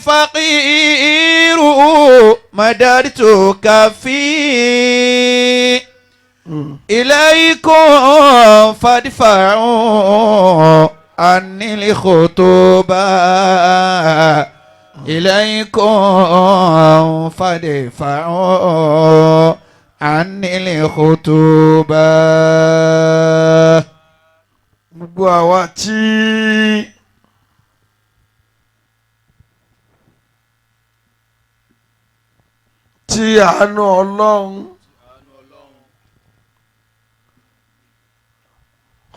الفقير مددت كفي إليكم فادفعوا عني الخطوبة إليكم فادفعوا عني الخطوبة. Gbogbo àwa tí àánú Ọlọ́run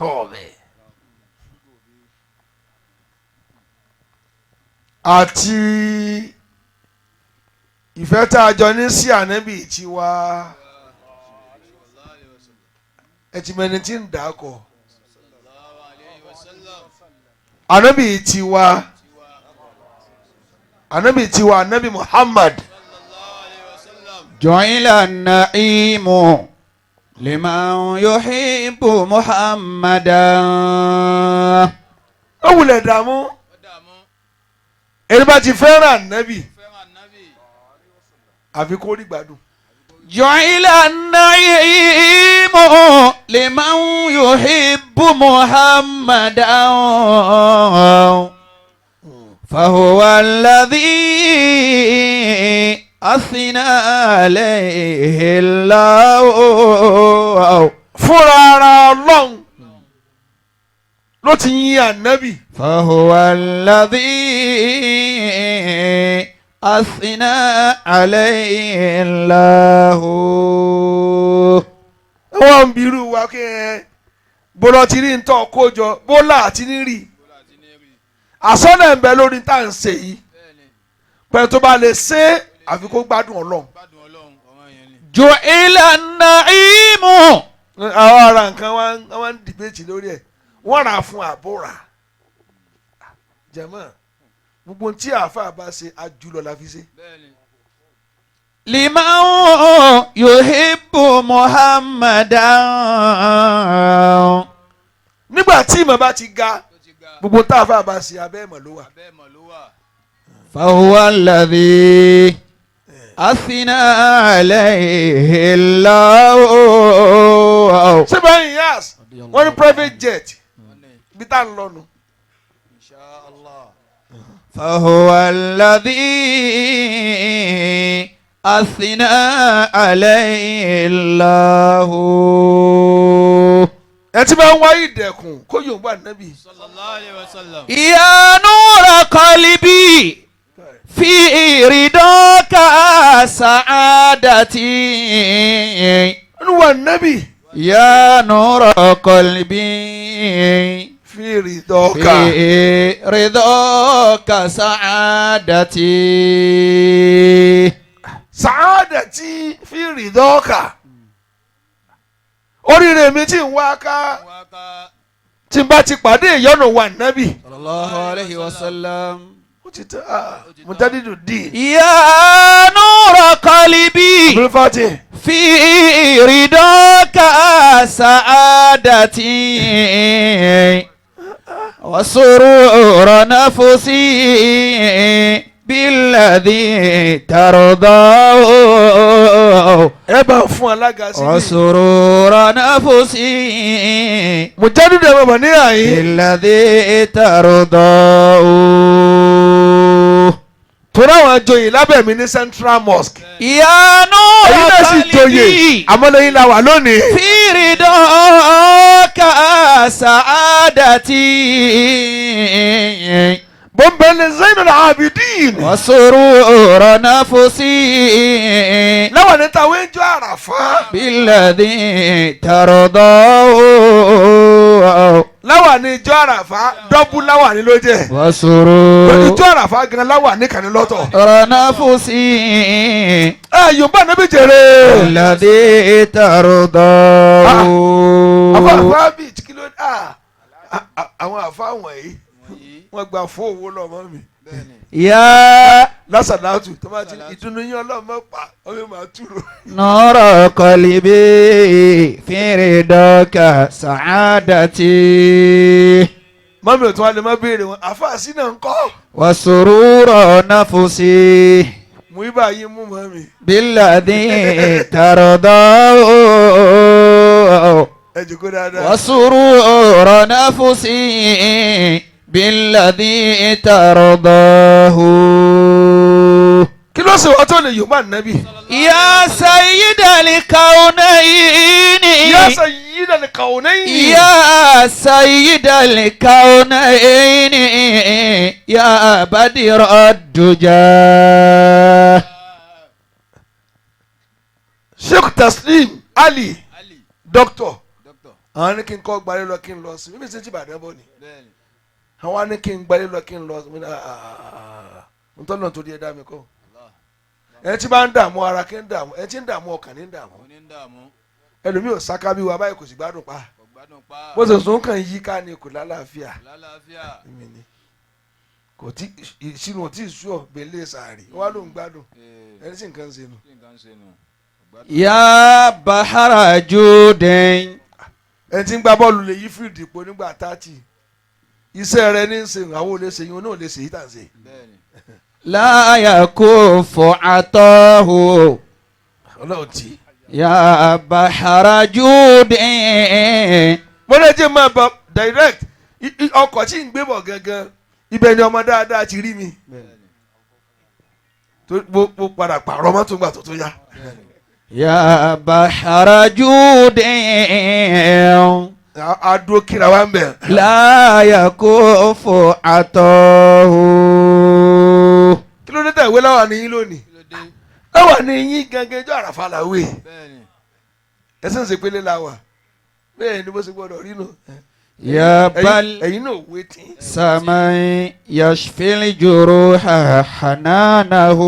ọ̀bẹ àti ìfẹ́ tá a jọ ní sí ànábì tiwa, ẹ ti mẹni tí ń dà á kọ ànábì tiwa, ànábì tiwa, ànábì Muhammad. جعل النعيم لمن يحب محمدا. Ó wulẹ̀ dààmú, ẹni bá ti fẹ́ràn ànábì àfi kó rí gbádùn. جعل النعيم لمن يحب محمدا فهو الذي أثنى عليه الله. Fúnra ara Ọlọ́run ló ti yìn ànábì. فهو الذي أثنى عليه الله. Wọ́n ń bi irú wa kí ẹ bọ́lá ti rí ntọ́ kójọ bọ́lá àti ní rí àsọ́nà ń bẹ lórí tá à ń ṣe yìí pẹ̀lú tó bá lè ṣe é àfi kó gbádùn Ọlọ́run. جعل النعيم. Àwọn ará nǹkan wá ń dìbẹ́tì lórí ẹ̀, wọ́n rà fún àbúrà jẹ̀mọ́ gbogbo tí àáfàá bá ṣe àjùlọ la fi ṣe. لمن يحب محمدا. Nígbà tí ìmọ̀ bá ti ga, gbogbo tá àáfàá bá ṣe abẹ́ ìmọ̀ ló wà. فهو الذي أثنى عليه الله. Ṣé báyìí yas wọ́n ní private jet bí tá à ń lọ nu. فهو الذي أثنى عليه الله. Ẹ ti máa ń wáyé ìdẹ̀kùn kó yóò wà nábì. يا نور قلبي في رضاك سعادتي. Inú wà nábì. يا نور قلبي fi rìdọ́kà. في رضاك سعادتي. Sàádà tí fi rìdọ́kà. Oríire mi tí ń wá ká tí n bá ti pàdé ìyọ́nù wà nábì. صلى الله عليه وسلم. Ó ti tẹ́ mujadidu dín. يا نور قلبي Abdulfati. في رضاك سعادتي وسرور نفسي بالذي ترضاه. Ẹ bá fún alága sí mi. وسرور نفسي Mujadidu ẹ̀ bàbá ní àyín. بالذي ترضاه. Torí àwọn àjòyè lábẹ́ mi ní Central Mosque. يا نور Ẹ̀yin náà sì joyè قلبي àmọ́ lẹ́yìn la wà lónìí. في رضاك سعادتي Bọ́m̀bẹ́lẹ̀ Zainul Abidin. وسرور نفسي Láwọn ní tàwọn ẹjọ́ àràfá. بالذي ترضاه. Láwọn ní ijọ́ àràfá dọ́bù láwọn ní ló jẹ́. وسرور Ijọ́ àràfá gan láwọn ní kàní lọ́tọ̀. نفسي Ẹ Yorùbá níbi jèrè. بالذي ترضاه. Àwọn àfa bíi kí ló dé àwọn àfa wọ̀nyí wọ́n gba fún owó lọ́mọ mi. يا Lásàlátù tó bá ti ìdùnnú yín ọlọ́mọ pa ọmọ máa túrò. نور قلبي في رضاك سعادتي. Mọ́mí ò tún wá lè má béèrè wọn àfáà sí náà ń kọ́. وسرور نفسي Mú ibà yín mú mọ́mí. بالذي ترضاه Ẹ jòkó dáadáa. وسرور نفسي بالذي ترضاه. Kí ló ṣe wọ́n tó lè yòó má nàbì? يا سيد الكونين. يا سيد الكونين. يا سيد الكونين يا بدر الدجى. Sheikh Taslim Ali. Ali. Doctor. Doctor. Àwọn ní kí n kọ́ gbalẹ̀ lọ kí n lọ sí mímí sí ti Ìbàdàn bọ̀ ni. Bẹ́ẹ̀ni. Àwọn ní kí n gbalẹ̀ lọ kí n lọ sí mi ntọ́ náà torí ẹ dá mi kọ́. Allah. Ẹ ti bá ń dààmú ara kí ń dààmú, ẹ ti ń dààmú ọkàn ní ń dààmú. Òun ní ń dààmú. Ẹlòmíì ò sáká bí wa báyìí kò sì gbádùn pa. Kò gbádùn pa. Bó ṣe sùn kàn yí ká ni kò lálàáfíà. Lálàáfíà. Èmi ni kò tí ìṣirò ò tí ì sú ọ gbélé sàárì wà ló ń gbádùn. Ee, ẹni sì nǹkan ṣe nù. kí nǹkan ṣe nù? Kò gbádùn. يا بحر جود. Ẹni tí ń gbá bọ́ọ̀lù lè yí fíìdì po nígbà 30, iṣẹ́ rẹ ní í ṣe, àwọn ò lè ṣe yín, òun náà ò lè ṣe yí tà ń ṣe. Bẹ́ẹ̀ni. لا يكف عطاه. Ọlọ́run tí. يا بحر جود. Mo lè jẹ́ máa bọ direct ọkọ̀ tí ń gbé bọ̀ gangan, ibẹ̀ ni ọmọ dáadáa ti rí mi. Tó mo padà pààrọ̀ mọ́tò ńgbà tó tó yá. يا بحر جود. A dúró kíra wa ń bẹ̀. لا يكف عطاه. Kí ló dé tẹ̀ ìwé láwà ní yín lónìí? Kí ló dé? Láwà ní yín gangan ijó àràfà làwé. Bẹ́ẹ̀ni. Ẹsẹ̀ ń ṣe pélé la wà bẹ́ẹ̀ ni bó ṣe gbọ́dọ̀ rí nù. يا بل Ẹ̀yin náà wé tí. سمي يشفي الجروح حنانه.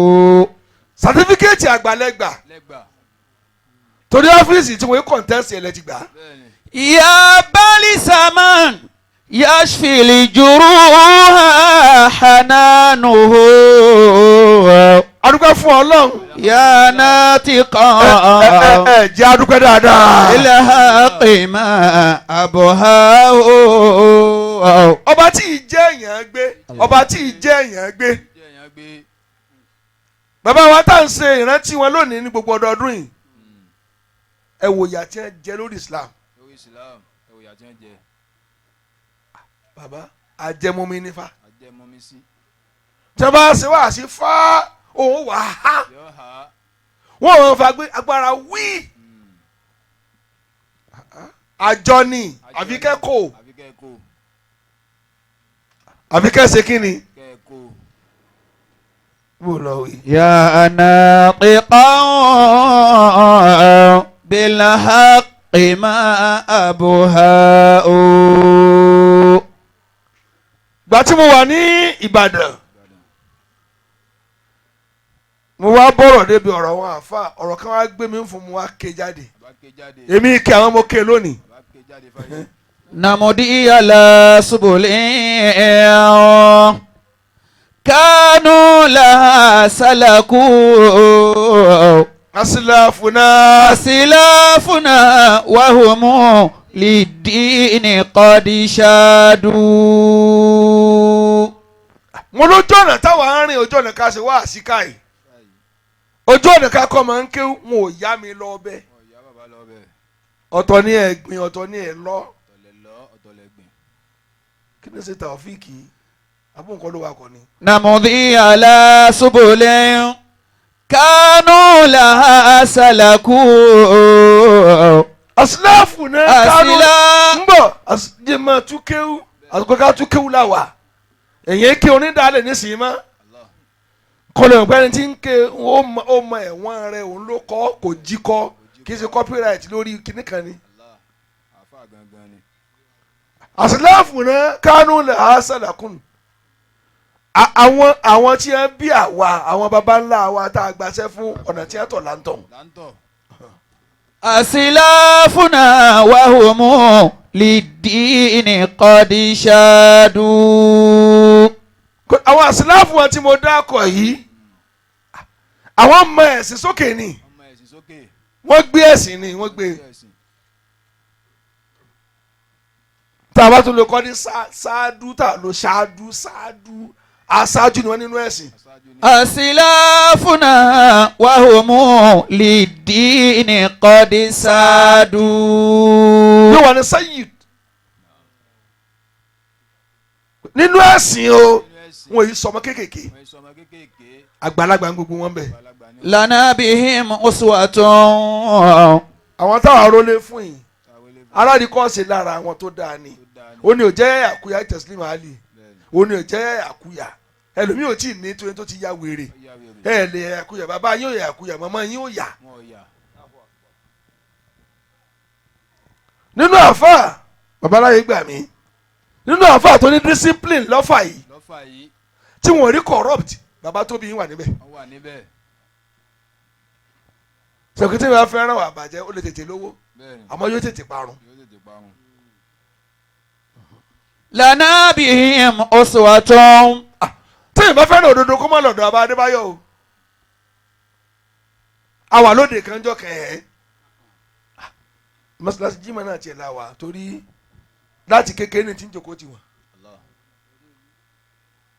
Sàtífíkẹ́ẹ̀tì àgbàlẹ́gbà. Lẹ́gbà. Torí ọ́fíìsì tí wọ́n kọ̀ǹtẹ́sì ẹ̀ lẹ́ ti gbà. Bẹ́ẹ̀ni. يا بل سمن يشفي الجروح حنانه. Adúpẹ́ fún Ọlọ́run. يا ناطقا. Ẹ ẹ ẹ jẹ́ adúpẹ́ dáadáa. الحق ما أبهاه. Ọba tí ì jẹ́ èèyàn gbé, ọba tí ì jẹ́ èèyàn gbé. Jẹ́ èèyàn gbé. Bàbá wa tá à ń ṣe ìrántí wọn lónìí ní gbogbo ọdọọdún yìí, ẹ wò ìyà tí ẹ jẹ lórí Islam. Lórí Islam, ẹ wò ìyà tí wọ́n jẹ. Bàbá ajẹmọmi nífa. Ajẹmọmi sí. Tí wọn bá ṣe wá sí fá òun wà á. Yóò há. Wọn ò fa gbé agbára wí. Àjọ ni àbí kẹ́kọ̀ọ́. Àbí kẹ́kọ̀ọ́. Àbí kẹ́sẹ̀ kí ni. Kẹ́kọ̀ọ́. Bó lọ wí. يا ناطقا بالحق ما أبهاه. Gbà tí mo wà ní Ìbàdàn, mo wá bọ̀rọ̀ débi ọ̀rọ̀ wọn àfa, ọ̀rọ̀ kan wá gbé mi fún mu wá ké jáde. Bàbá ké jáde. Èmi ké àwọn ọmọ ké lónìí. Bàbá ké jáde fáyé. نمضي على سبل كانوا لها سلكوا. Asilafuna. أسلافنا وهم للدين قد شادوا. Mo lójú ọ̀nà táwọn arìn, ojú ọ̀nà ká ṣe wá àṣìká yìí, ojú ọ̀nà ká kọ́ máa ń ké, wọn ò yá mi lọ bẹ́ẹ̀. Wọn ò yá bàbá lọ bẹ́ẹ̀. Ọ̀tọ̀ ní ẹ̀gbin, ọ̀tọ̀ ní ẹ̀ lọ. Ọ̀tọ̀lẹ̀ lọ, ọ̀tọ̀lẹ̀ gbìn. Kí ni ṣe Tàófíìkì abóǹkọ́ ló wà kọ́ ni. نمضي على سبل كانوا لها سلكوا. Asilafu náà kánú. أسلا Ń bọ̀ jẹ́ máa tú kéwú, àsìkò ká tú kéwú là wà, èyàn ké onídàálẹ̀ nísìnyí mọ́. Allah. Kọlẹ̀ ọ̀gbẹ́ni tí ń ké ó mọ ẹ̀wọ̀n rẹ̀, òun ló kọ́, kò jí kọ́, kì í ṣe copyright lórí kinní kan ni. Allah. Àfa gangan ni. Asilafu náà kánú lè ha sàlàkùn. Àwọn tí wọ́n bí àwa, àwọn baba ńlá wa tá a gbaṣẹ́ fún, ọ̀nà tí wọ́n tọ̀ là ń tọ̀. Láńtọ̀. أسلافنا وهم للدين قد شادوا. Àwọn asilafu wọn tí mo dákọ̀ yìí, àwọn mọ ẹ̀sìn sókè ni. Ọmọ ẹ̀sìn sókè. Wọ́n gbé ẹ̀sìn ni wọ́n gbé. Ẹ̀sìn. Tá a bá tún lè kọ́ ní ṣáádú, tá a lò ṣáádú, ṣáádú, aṣáájú ni wọ́n nínú ẹ̀sìn. Aṣáájú ni. أسلافنا وهم للدين قد سادوا. Yóò wà ní sayyid nínú ẹ̀sìn o. Nínú ẹ̀sìn. Wọn yìí sọmọ kéékèèké. Wọ́n yìí sọmọ kéékèèké. Àgbàlagbà ń gbogbo wọn bẹ̀. Àgbàlagbà ni. لنا بهم أسوة. Àwọn táwọn arólé fún yìí, Táwọn ilé aládìkọ́sí lára àwọn tó dáa ni. tó dáa ni. Ó ní ò jẹ́ àkúyà Teslim Ali. Bẹ́ẹ̀ni. Ó ní ò jẹ́ àkúyà, ẹlòmíì ò tí ì ní tó tó ti ya wèrè. Ó yá wèrè. Ẹ lè àkúyà, bàbá yín ò yà àkúyà, màmá yín ò yà. Wọn ò yà. Nínú àáfàá babaláyé gbà mí, nínú àáfàá tó ní discipline lọ́fà yìí, Lọ́fà yìí. tí wọ́n rí corrupt, bàbá tó bí yín wà níbẹ̀. Wọ́n wà níbẹ̀. Sọ̀kìtì mi fẹ́ràn wà bàjẹ́, ó lè tètè lówó, Bẹ́ẹ̀ni. àmọ́ yóò tètè parun. Yóò tètè parun. لنا بهم أسوة. Tí ìbá fẹ́ràn òdodo, kó má lọ́dọ̀ àbá Adébáyọ̀ o. Àwa lóde kan jọ kẹ́ ẹ́ mọ́sálásí jimá náà tiẹ̀ la wà, torí láti kékeré ní ti ń jòkó tiwọn. Allah.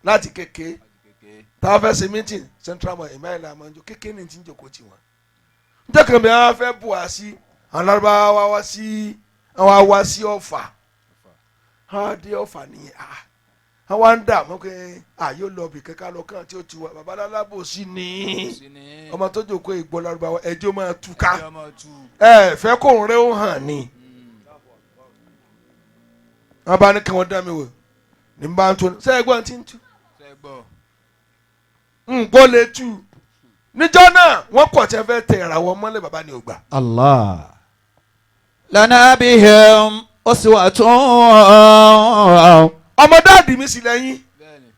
Láti kékeré. Láti kékeré. Táwọn fẹ́ ṣe meeting central mall, ìmáìlà máa ń jọ kékeré ní ti ń jòkó tiwọn. Njẹ́ kan bí wọ́n fẹ́ bù wá sí àwọn Lárúbáwá wá sí, àwọn wá sí Ọ̀fà. Àwọn dé Ọ̀fà nìyẹn. Ah, àwọn ń dààmú pé ah, yóò lọ bì kankan lọ kàn tí ó ti wà bàbá alábòsí ní Sí ni. ọmọ tó jòkó ìgbọ́ Lárúbáwá, ẹjọ́ máa túká. Ẹjọ́ máa tú. Ẹ fẹ́ kó ń rẹ́ ó hàn ni. Wọ́n bá ní kí wọ́n dá mi wò ní bá ń tó ṣé ẹgbọ́n ti ń tú. Ṣé gbọ́? Ń gbọ́ lè tú níjọ́ náà, wọ́n kọ̀ tí wọ́n fẹ́ tẹ ìràwọ̀ mọ́lẹ̀, bàbá ni ò gbà. الله. لنا بهم أسوة. Ọmọ daddy mi sì lẹ́yìn. Bẹ́ẹ̀ni.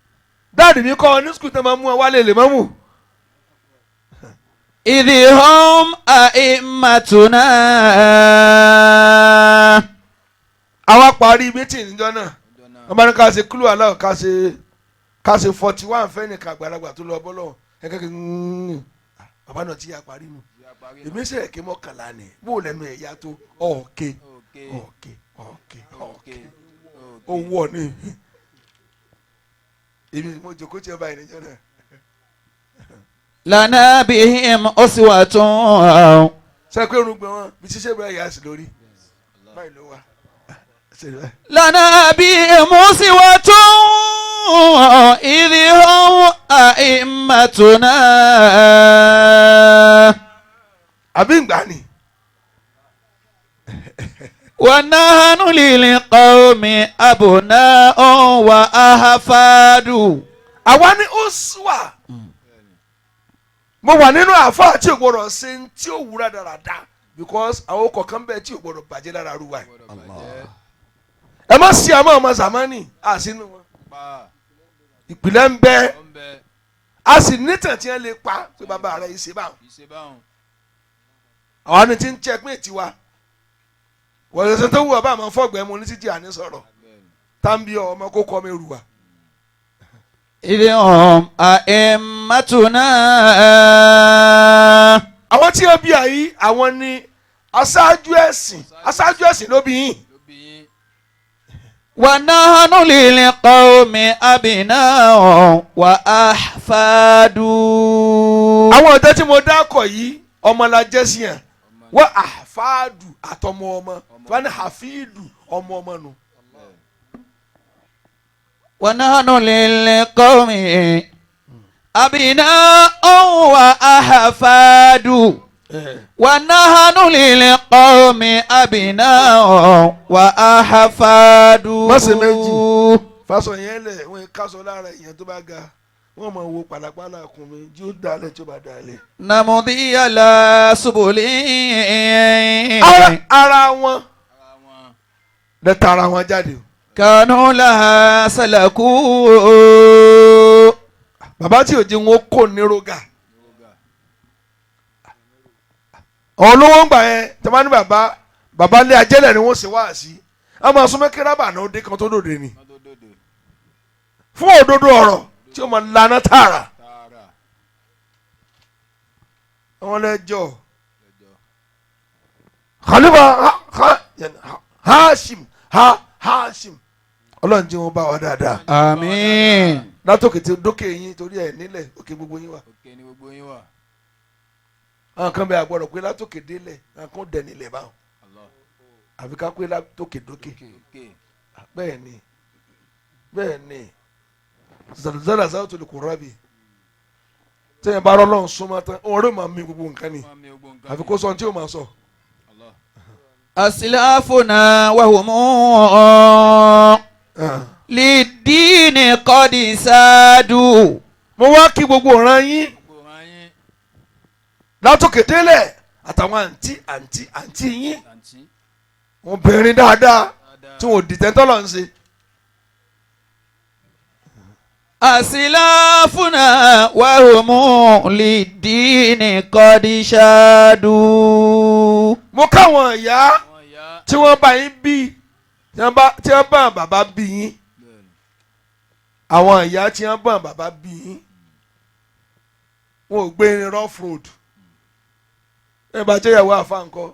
Daddy mi kọ́ ọ ní school tó máa mú ọ wálé lè mọ́mù. إذ هم أئمتنا. Àwa parí meeting níjọ́ náà. Ọjọ́ náà. Wọ́n bá ní ká ṣe kúlù aláwọ̀, ká ṣe 41 fẹ́ nìkan àgbàlagbà tó lọ bọ́lọ̀ ẹ̀kẹ́kẹ́. Bàbá náà ti yà parí nu. Ìyá parí. Èmi sì ẹ̀kẹ́ 11 ni bó lẹ́nu ẹ̀ yá tó ọ̀kẹ́. Òkè. Ọ̀kẹ́ ọ̀kẹ́ Òkè. ọ̀kẹ́ owó ni èmi mo jòkó tí ẹ báyìí níjọ́ náà. لنا بهم أسوة. Sọ pé irun gbọ̀n wọn bí ṣíṣe bẹ́ẹ̀ yà sí lórí báyìí ló wà. Ṣe báyìí. لنا بهم أسوة إذ هم أئمتنا. Àbí ìgbà ni. ونحن للقوم أبناء وأحفاد. Àwa ní uswa. Mo wà nínú àáfàá tí ò gbọdọ̀ ṣe ń tí ò wúra dáradára, because àwọn ọkọ̀ kan bẹ́ẹ̀ tí ò gbọdọ̀ bàjẹ́ lára arúgbó yìí. Gbọ́dọ̀ bàjẹ́. Ẹ má sí àmọ́ ọmọ zamani àsínú wọn. Pa. Ìpìlẹ̀ ń bẹ. Ó ń bẹ. A sì nítàn tí wọ́n lè pa pé bàbá rẹ̀ yìí ṣe báwọn. Kì í ṣe báwọn. Àwọn ni ti ń checkmate tiwa wọ́n ṣe tó wù ọ́ bá àwọn fọ́gbẹ́ mu ní títí àní sọ̀rọ̀. Bẹ́ẹ̀ni. Táǹbì ọmọ kó kọ́ mi rù wá. إذ هم أئمتنا. Àwọn tí wọ́n bí àyí, àwọn ni aṣáájú ẹ̀sìn, aṣáájú ẹ̀sìn ló bí yín. Ló bí yín. ونحن للقوم أبناء وأحفاد. Àwọn ọ̀dọ́ tí mo dákọ̀ yìí, ọmọ la jẹ́ sí yẹn, wọ́n àfáàdù àtọmọ ọmọ tí wọ́n ní àfíìdù ọmọ ọmọ nù. ونحن للقوم أبناء وأحفاد. ونحن للقوم أبناء وأحفاد. Má ṣe méjì. Fásọ yẹn lẹ̀, wọ́n kásọ lára èèyàn tó bá ga, wọ́n máa wo pàlàpàlà kùn mí jí ó dalẹ̀ tí ó bá dalẹ̀. نمضي على سبل. Ara wọn Ara wọn. lẹ́tà ara wọn jáde o. كانوا لها سلكوا. Bàbá tí òjì wọn kò ní roga. Yoga. Àwọn olówó ń gbà yẹn tí wọ́n ní bàbá bàbá lé ajẹ́lẹ̀ ni wọ́n ṣe wá sí, a máa súnmọ́ kírábà náà ó dé kan tó dòde ni. Wọ́n tó dòdò. Fún òdodo ọ̀rọ̀ tí ó máa lana tààrà. Tààrà. Àwọn lẹ́jọ́. Lẹ́jọ́. Khalifa ha ha yani Hashim ha. Hashim ọlọ́run jẹ́ wọn bá wa dáadáa. Àmín. Látòkè tí dókè yín torí ẹ̀ nílẹ̀ òkè gbogbo yín wà. Òkè ni gbogbo yín wà. Àwọn kan bẹ àgbọ̀dọ̀ pé látòkè délẹ̀, àwọn kan dẹ̀ nílẹ̀ báwọn. Allah. Àfi ká pé látòkè dókè. Òkè. Bẹ́ẹ̀ ni, bẹ́ẹ̀ ni, zalzala sáwọ́tò lè kó rábì tẹ́yìn bá rọ́lọ́run súnmọ́ tán, òun rẹ̀ máa mi gbogbo nǹkan ni. Máa mi gbogbo nǹkan Àfi ni. kó sọ ohun tí yóò máa sọ. Allah. أسلافنا وهم للدين قد سادوا. Mo wá kí gbogbo ọ̀ràn yín Gbogbo ọ̀ràn yín. látòkè délẹ̀, àtàwọn àǹtí àǹtí àǹtí yín, Àǹtí. wọn bẹ̀rẹ̀ dáadáa Dáadáa. tí wọn ò dìtẹ̀ tọ́lọ̀ ń ṣe. أسلافنا وهم للدين قد شادوا. Mo káwọn ìyá Àwọn ìyá. tí wọ́n bá yín bí, tí wọ́n bá bàbá bí yín. Bẹ́ẹ̀ni. Àwọn ìyá tí wọ́n bá bàbá bí yín, wọn ò gbé ní rough road. Ẹ bá jẹ́ ìyàwó àfa ńkọ́,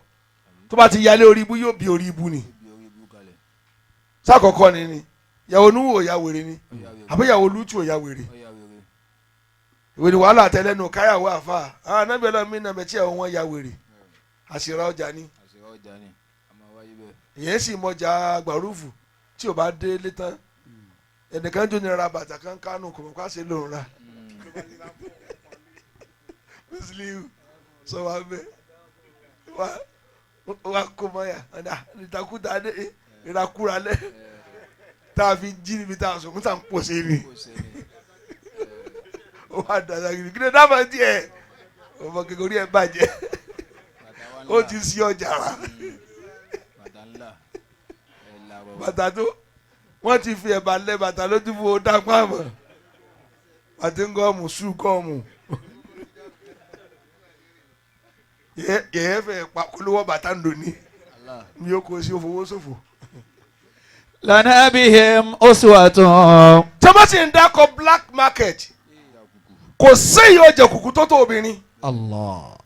tó bá ti yálé orí ibú, yóò bí orí ibú ni. Bí orí ibú kalẹ̀. Sákọ̀ọ́kọ́ ni ìyàwó Nuhu ò ya wèrè ni? Ó yà wèrè. Àbí ìyàwó Lútù ò ya wèrè? Ó yà wèrè. Ìwé ni wàhálà tẹlẹnu káyàwó àfa. Àwọn anábìyẹ lọ mí nàbẹ tí àwọn wọn ya wèrè, àṣìrà ọjà ni. Àṣìrò ọjà ni. A máa wáyé bẹ́ẹ̀. Ìyẹn sì mọjà gbàrúfù tí ò bá dé lé tán. Ẹnìkan jó ní ra bàtà kan kánú, kò mọ̀ ká ṣe lòun ra Muslim sọ wa bẹ wa wa kó mọ́yà ọ̀nà ìtakùtà dé ìrakúra lẹ tá a fi jí níbi tá a sọ kó tá a ń pò sí ni. Kò sẹ́ni. Ó wà dàda gidi kí ló dábàá díẹ̀, ọmọ kékeré ẹ̀ bàjẹ́. Bàtà wa Ó ńlá. ti sí ọjà rà. Bàtà ńlá. Ẹ̀ làrọ̀. Bàtà tó wọ́n ti fi ẹ̀bà lẹ bàtà lójú fún o dápá mọ̀ àti ngọ́ọ̀mù sùn gọ́ọ̀mù yẹ́yẹ́ fẹ́ pa kólówó bàtà ń dòní. Allah. Mi ò kó sí òfowó ṣòfò. لنا بهم أسوة. Tí wọ́n bá sì ń dákọ̀ black market, kò séyìí ọjà òkùnkùn tó tó obìnrin. Allah.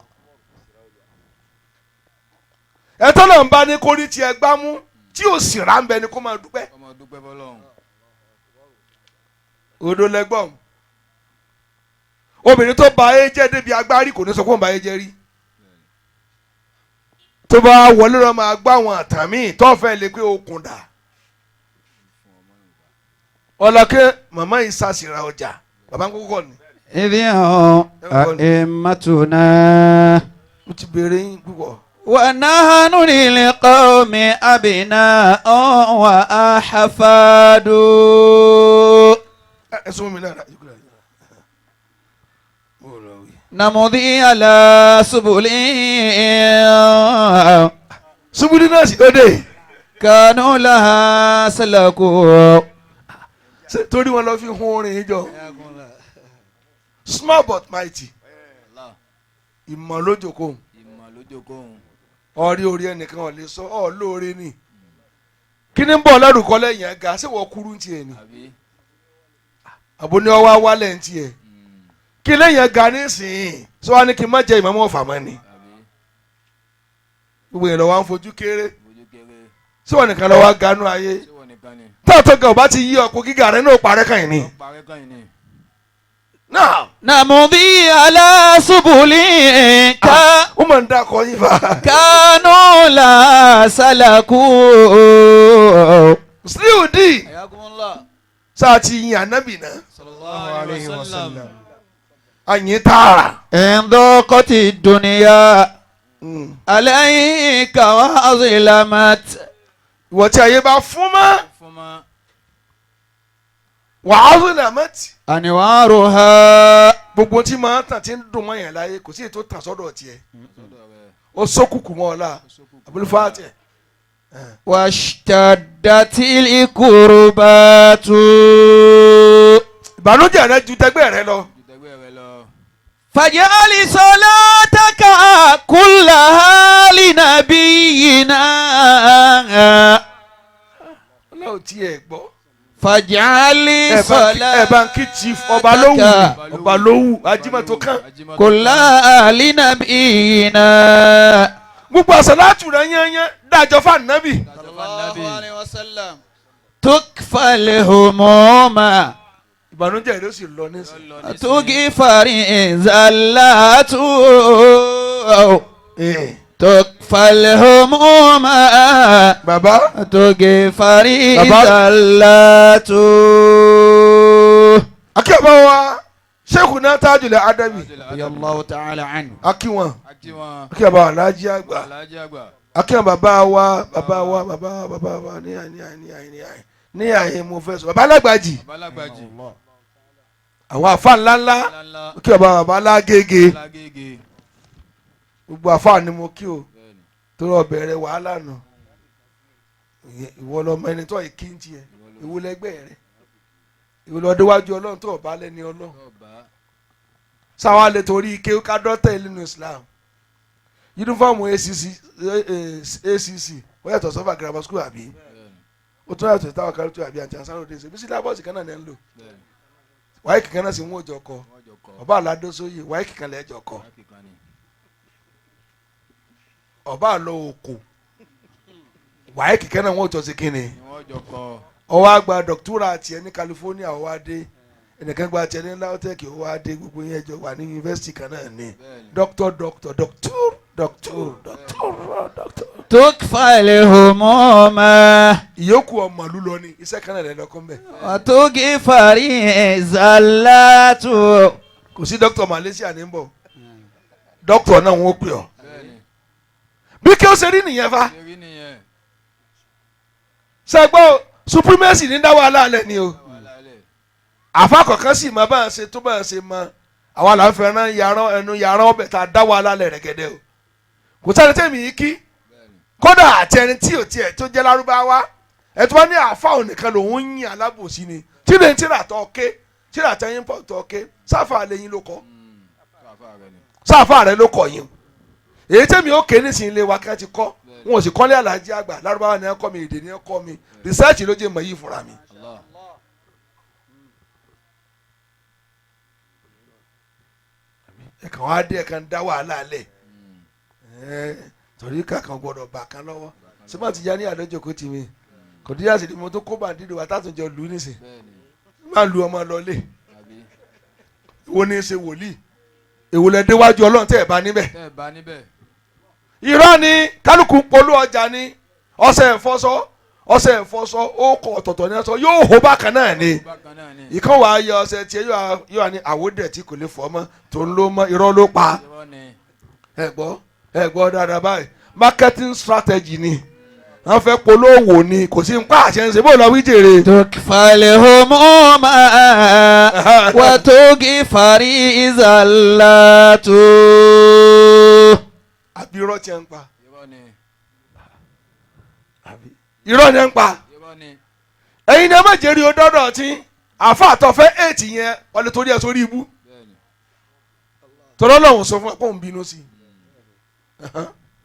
Ẹ̀tọ́ náà ń bá ní kórí tiẹ̀ gbámú tí ò sì rà ń bẹ ni kó máa dúpẹ́. Ọmọ dúpẹ́ fọlọ́run. Odò lẹ́gbọ̀n obìnrin tó ba ayé jẹ́ débi agbárí, kò ní sọ pé òun ba ayé jẹ́ rí. Tó bá wọlé lọ máa gbọ́ àwọn àtàmì tó fẹ́ lè pé okùn dà ọlọ́kẹ́ màmá yìí sàṣìra ọjà bàbá ń kókó ni. إذ هم أئمتنا. Mo ti béèrè yín púpọ̀. ونحن للقوم أبناء وأحفاد. Ẹ sọ mi lára yìí kúrò mo lọ wí. نمضي على سبل Subudi náà sì ó dé. كانوا لها سلكوا. Ṣé torí wọn lọ fi hun orin yìí jọ, small but mighty. Allah. Ìmọ̀ lójókòó. Ìmọ̀ lójókòó òun. Ọrí orí ẹnìkan ò lè sọ ọ lóore ni. Kí ni ń bọ̀ lẹ́rù kọ́ lẹ́yìn ẹ̀ga? Ṣé wọ́n kúrú ń tiẹ̀ ni? Àbí. Àbò ní ọwọ́ wálẹ̀ ń tiẹ̀ kí lẹ́yìn ẹ̀ga nísìnyí sọ wá ní kí n má jẹ ìmọ̀mọ́ ọ̀fà mọ́ ni? Àbí. Gbogbo yẹn lọ wá ń fojú kéré. Fojú kéré. Ṣé wọ́n nìkan lọ wá ganú ayé? Ṣé wọ́n nìkan ni? Táàtọ̀ gan ọba ti yí ọkọ̀ gíga rẹ náà parẹ́ kàn yín ni. Wọ́n parẹ́ kàn yín ni. Náà. نمضي على سبل Ó mọ̀ ń dákọ̀ yín fa. كانوا لها سلكوا. Musliu-Deen. حياكم الله. Sáà ti yin ànábì náà. صلى الله عليه وسلم. Àyìn tààrà. إن ضاقت الدنيا عليك وأظلمت. Ìwọ tí ayé bá fún mọ́. Fún ma. Wàhálà làmẹ́tì. أنوارها. Gbogbo tí máa ń tàn tí ń dùn mọ́ yẹn láyé, kò sí èyí tó tàn sọ́dọ̀ tiẹ̀. Sọ́dọ̀ rẹ̀. Ó sókùkù mọ́ ọ la. Ó sókùnkùn. Abúlé tiẹ̀. واشتدت الكربات. Ìbànújẹ́ rẹ ju tẹgbẹ́ rẹ lọ. Ju tẹgbẹ́ rẹ lọ. فاجعل صلاتك كلها لنبينا. Ọlọ́run tí ẹ gbọ́. فاجعل Ẹ bá ń kí chief ọba lówù, ọba lówù ajímọ̀tò kan. Ajímọ̀tò. كلها لنبينا. Gbogbo àsàlátù rẹ yányán dájọ́ fún ànábì. Dájọ́ fún Ànábì. وسلم. تكفى الهموم Ìbànújẹ́ rẹ ó sì lọ nísìnyí. Lọ nísìnyí. تغفر زلات تكفى الهموم Bàbá تغفر Bàbá. زلات Akíọ̀bá wa Sheikhuna Tajul Adabi رضي الله تعالى عنه akíwọn Akí wọn. akíọ̀bá wa Alhaji àgbà Alhaji àgbà. akíwọn bàbá wa bàbá wa bàbá wa bàbá wa ní àyè ní àyè ní àyè ní àyè ní àyè mo fẹ́ sọ bàbá alágbàjì Bàbá alágbàjì. àwọn àfa ńláńlá Ńláńlá. akíọ̀bá bàbá alágége Lágége. Gbogbo àfa ni mo kí o Bẹ́ẹ̀ni. torí ọbẹ̀ rẹ wàhálà nù ìwọ lọmọ ẹni tó yìí kí n tiẹ̀ ìwọ lẹgbẹ́ rẹ ìwọ lọ déwájú Ọlọ́run tó ọba lẹ́ni Ọlọ́run Tó bá. Sáwa lè torí ike ká dọ́tẹ̀ nínú Islam yunifọ́ọ̀mù ACC ACC ó yàtọ̀ sọ́fà grammar school àbí Bẹ́ẹ̀ni. Ó tún yàtọ̀ táwọn kan tó àbí àti ansaro dé ṣe bí sílábọ̀sì kan náà ní ń lò Bẹ́ẹ̀ni. Wáyé kankan náà sì ń wọ́n jọ kọ Wọ́n jọ kọ. Ọba aládósóyè wáyé kankan lẹ́jọ kọ Wáyé kan ni. Ọba àlọ òkò wáyé kankan náà wọ́n jọ sí kínni Ni wọ́n jọ kọ. Ọwọ́ àgbà dọ̀kítúrà tiẹ̀ ní California ọwọ́ adé ẹnìkan gba tiẹ̀ ní LAUTECH ọwọ́ adé gbogbo yẹn jọ wà ní yunifásitì kan náà ní Bẹ́ẹ̀ni. Dọ́kítọ̀ dọ́kítọ̀ dọ́kítọ̀ dọ́kítọ̀ dọ́kítọ̀ dọ́kítọ̀. تكفى الهموم Ìyókù ọmọ ìlú lọ ni iṣẹ́ kan náà lẹ́ lọ́kọ́ mbẹ́. وتغفر زلات Kò sí dókítà Malaysia ní bọ̀ dókítà náà wọ́n pè ọ́ Bẹ́ẹ̀ni. Bí kí ó ṣe rí nìyẹn fa Ṣé rí nìyẹn? Ṣàgbọ́ supremacy ní dá wàhálà alẹ́ ni o. Wàhálà lẹ̀. Àfa kọ̀ọ̀kan sì máa bá ń ṣe tó bá ń ṣe mọ àwa là ń fẹ́ràn yàrá ẹnu yàrá ọbẹ̀ tá a dá wàhálà alẹ́ rẹ̀ gẹ́dẹ́ o kò sáré tẹ̀mí yìí kí Bẹ́ẹ̀ni. Kódà àti ẹni tí ò tiẹ̀ tó jẹ́ lárúbáwá ẹ̀ tó bá ní àfa òun nìkan lòun ń yin alábòsí ni tí lè tíra tọ́ ké tíra tẹ́yìn pọ̀ tọ́ ké sáfà lẹ́yìn ló kọ́. Káfá rẹ ni. Sáfà rẹ ló kọ̀ yín o èyí tẹ́mi ó ké nísìnyí lé wa kí wọ́n ti kọ́ wọn ò sì kọ́lé alájí àgbà lárúbáwá ni ẹ kọ́ mi èdè ni ẹ kọ́ mi rìsáàcì ló jẹ́ mọ̀ yìí fúnra mi. Allah. Ẹ kàn wá dé ẹ kàn dá wàhálà lẹ̀ ẹ torí kankan gbọ́dọ̀ bà kan lọ́wọ́ sọ́mọ́ ti já ní àlọ́jọ́ ti mi kò díyà sí ni mo tó kó bàndínlò wa tátùnjọ lù ú nísìn Bẹ́ẹ̀ni. Má lu ọmọ lọlé. Àbí. Wo ni ṣe wòlíì èwo lẹ déwájú Ọlọ́run tẹ́ ẹ bá níbẹ̀. Tẹ́ ẹ bá níbẹ̀. Irọ́ ni kálukú ń polú ọjà ni ọṣẹ ìfọṣọ ọṣẹ ìfọṣọ ó kọ ọ̀tọ̀ọ̀tọ̀ ní ọṣọ yóò hó bákan náà ni. Bákan náà ni. Ìkan wàá yọ ọṣẹ tiẹ̀ yóò wá ní àwòdẹ̀ tí kò lè fọ́ mọ́ tó ń lò mọ́ irọ́ ló pa. Irọ́ ni. Ẹ gbọ́ ẹ gbọ́ dáadáa báyìí marketing strategy ni wọ́n fẹ́ polówó ni kò sí nǹkan àṣẹ ń ṣe bó lọ wí jèrè. تكفى الهموم وتغفر زلات Àbí irọ́ tiẹ̀ ń pa? Irọ́ ni. Irọ́ ni ẹ̀ ń pa. Irọ́ ni. Ẹ̀yin ni ẹ má jẹ́rìí o dọ́dọ̀ tí àfa àtọ̀fẹ́ èètì yẹn wọlé torí ẹ sórí ibú. Bẹ́ẹ̀ni. Tọ́lọ́ lọ́hùn sọ fún ẹ kó ń bínú sí i.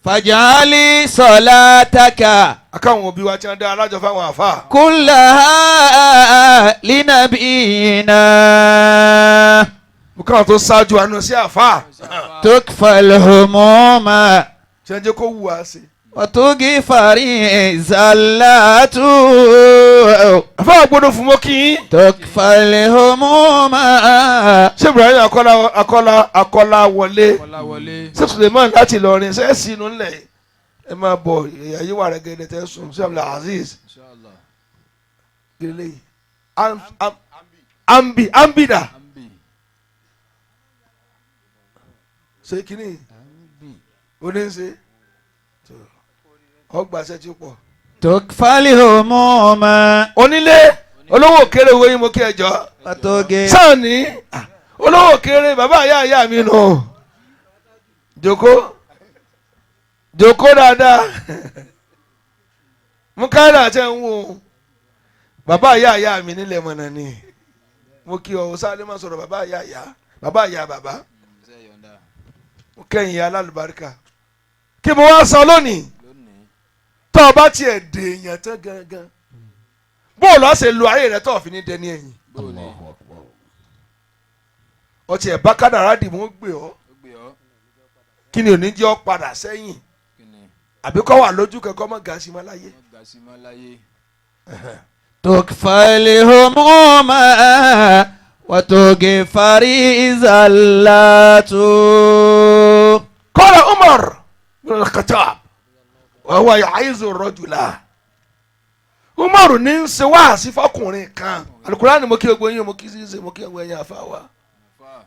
فاجعل صلاتك Akáwọn òbí wa ti ń dá alájọ fáwọn àfa. كلها لنبينا Mo káwọn tó ṣáájú àánú sí àfa. تكفى الهموم Ṣé ń jẹ́ kó wù wá sí i. وتغفر زلات Àfa àgbọ̀dọ̀ fún mọ́ kí yín. تكفى الهموم Ṣé Ibrahim Akọ́lá Akọ́lá Akọ́lá wọlé? Kọ́lá wọlé. Ṣé Suleiman láti Ìlọrin ṣe é sínú ńlẹ̀ yìí? Ẹ máa bọ̀ ìyá yìí wà rẹ̀gẹ̀dẹ̀ tẹ́ sùn sí Abdul Aziz. Inshallah. Gẹ́lẹ́ yìí. Ambi Ambida. Ambi. Ṣé kínní Ambi. oníṣe ọgbà ṣẹ́ tí ó pọ̀. تكفى الهموم Onílé olówó kéré wo yín mo kí ẹ jọ. وتغفر Sáà ní olówó kéré bàbá àyà àyà mi nù. Jòkó jòkó dáadáa mukaila tẹ ń wo bàbá àyà àyà mi nílẹ̀ mọ̀nà ni mo kí ọ sáré má sọ̀rọ̀ bàbá àyà àyà bàbá àyà bàbá. Ṣé yọ̀ǹda. Mo kẹ́yìn alálùbáríkà kí mo wá sọ lónìí. Lónìí. Tọ́ ọ bá tiẹ̀ dèèyàn tán gangan bóòlù ọ̀sẹ̀ lu ayé rẹ tọ́ ọ fi ní dẹni ẹ̀yìn. Bóòlù. Ọtí ẹ̀ bá kádàrá dì mú gbé ọ. Ó gbé ọ. Kí ni òní jẹ́ ọ padà sẹ́yìn? Kí ni? Àbí kọ́ wà lójú kẹ́kọ́ mọ́ gàásì mọ́ láyé. Wọ́n gbà sí mọ́ láyé. تكفى الهموم وتغفر الزلات. قال عمر بن الخطاب وهو يعظ الرجل. Umaru ní ń ṣe wáàsí fọkùnrin kan. Alukurani mo kí gbogbo yín, mo kí ṣíṣe, mo kí gbogbo yín àfàwà. Fa.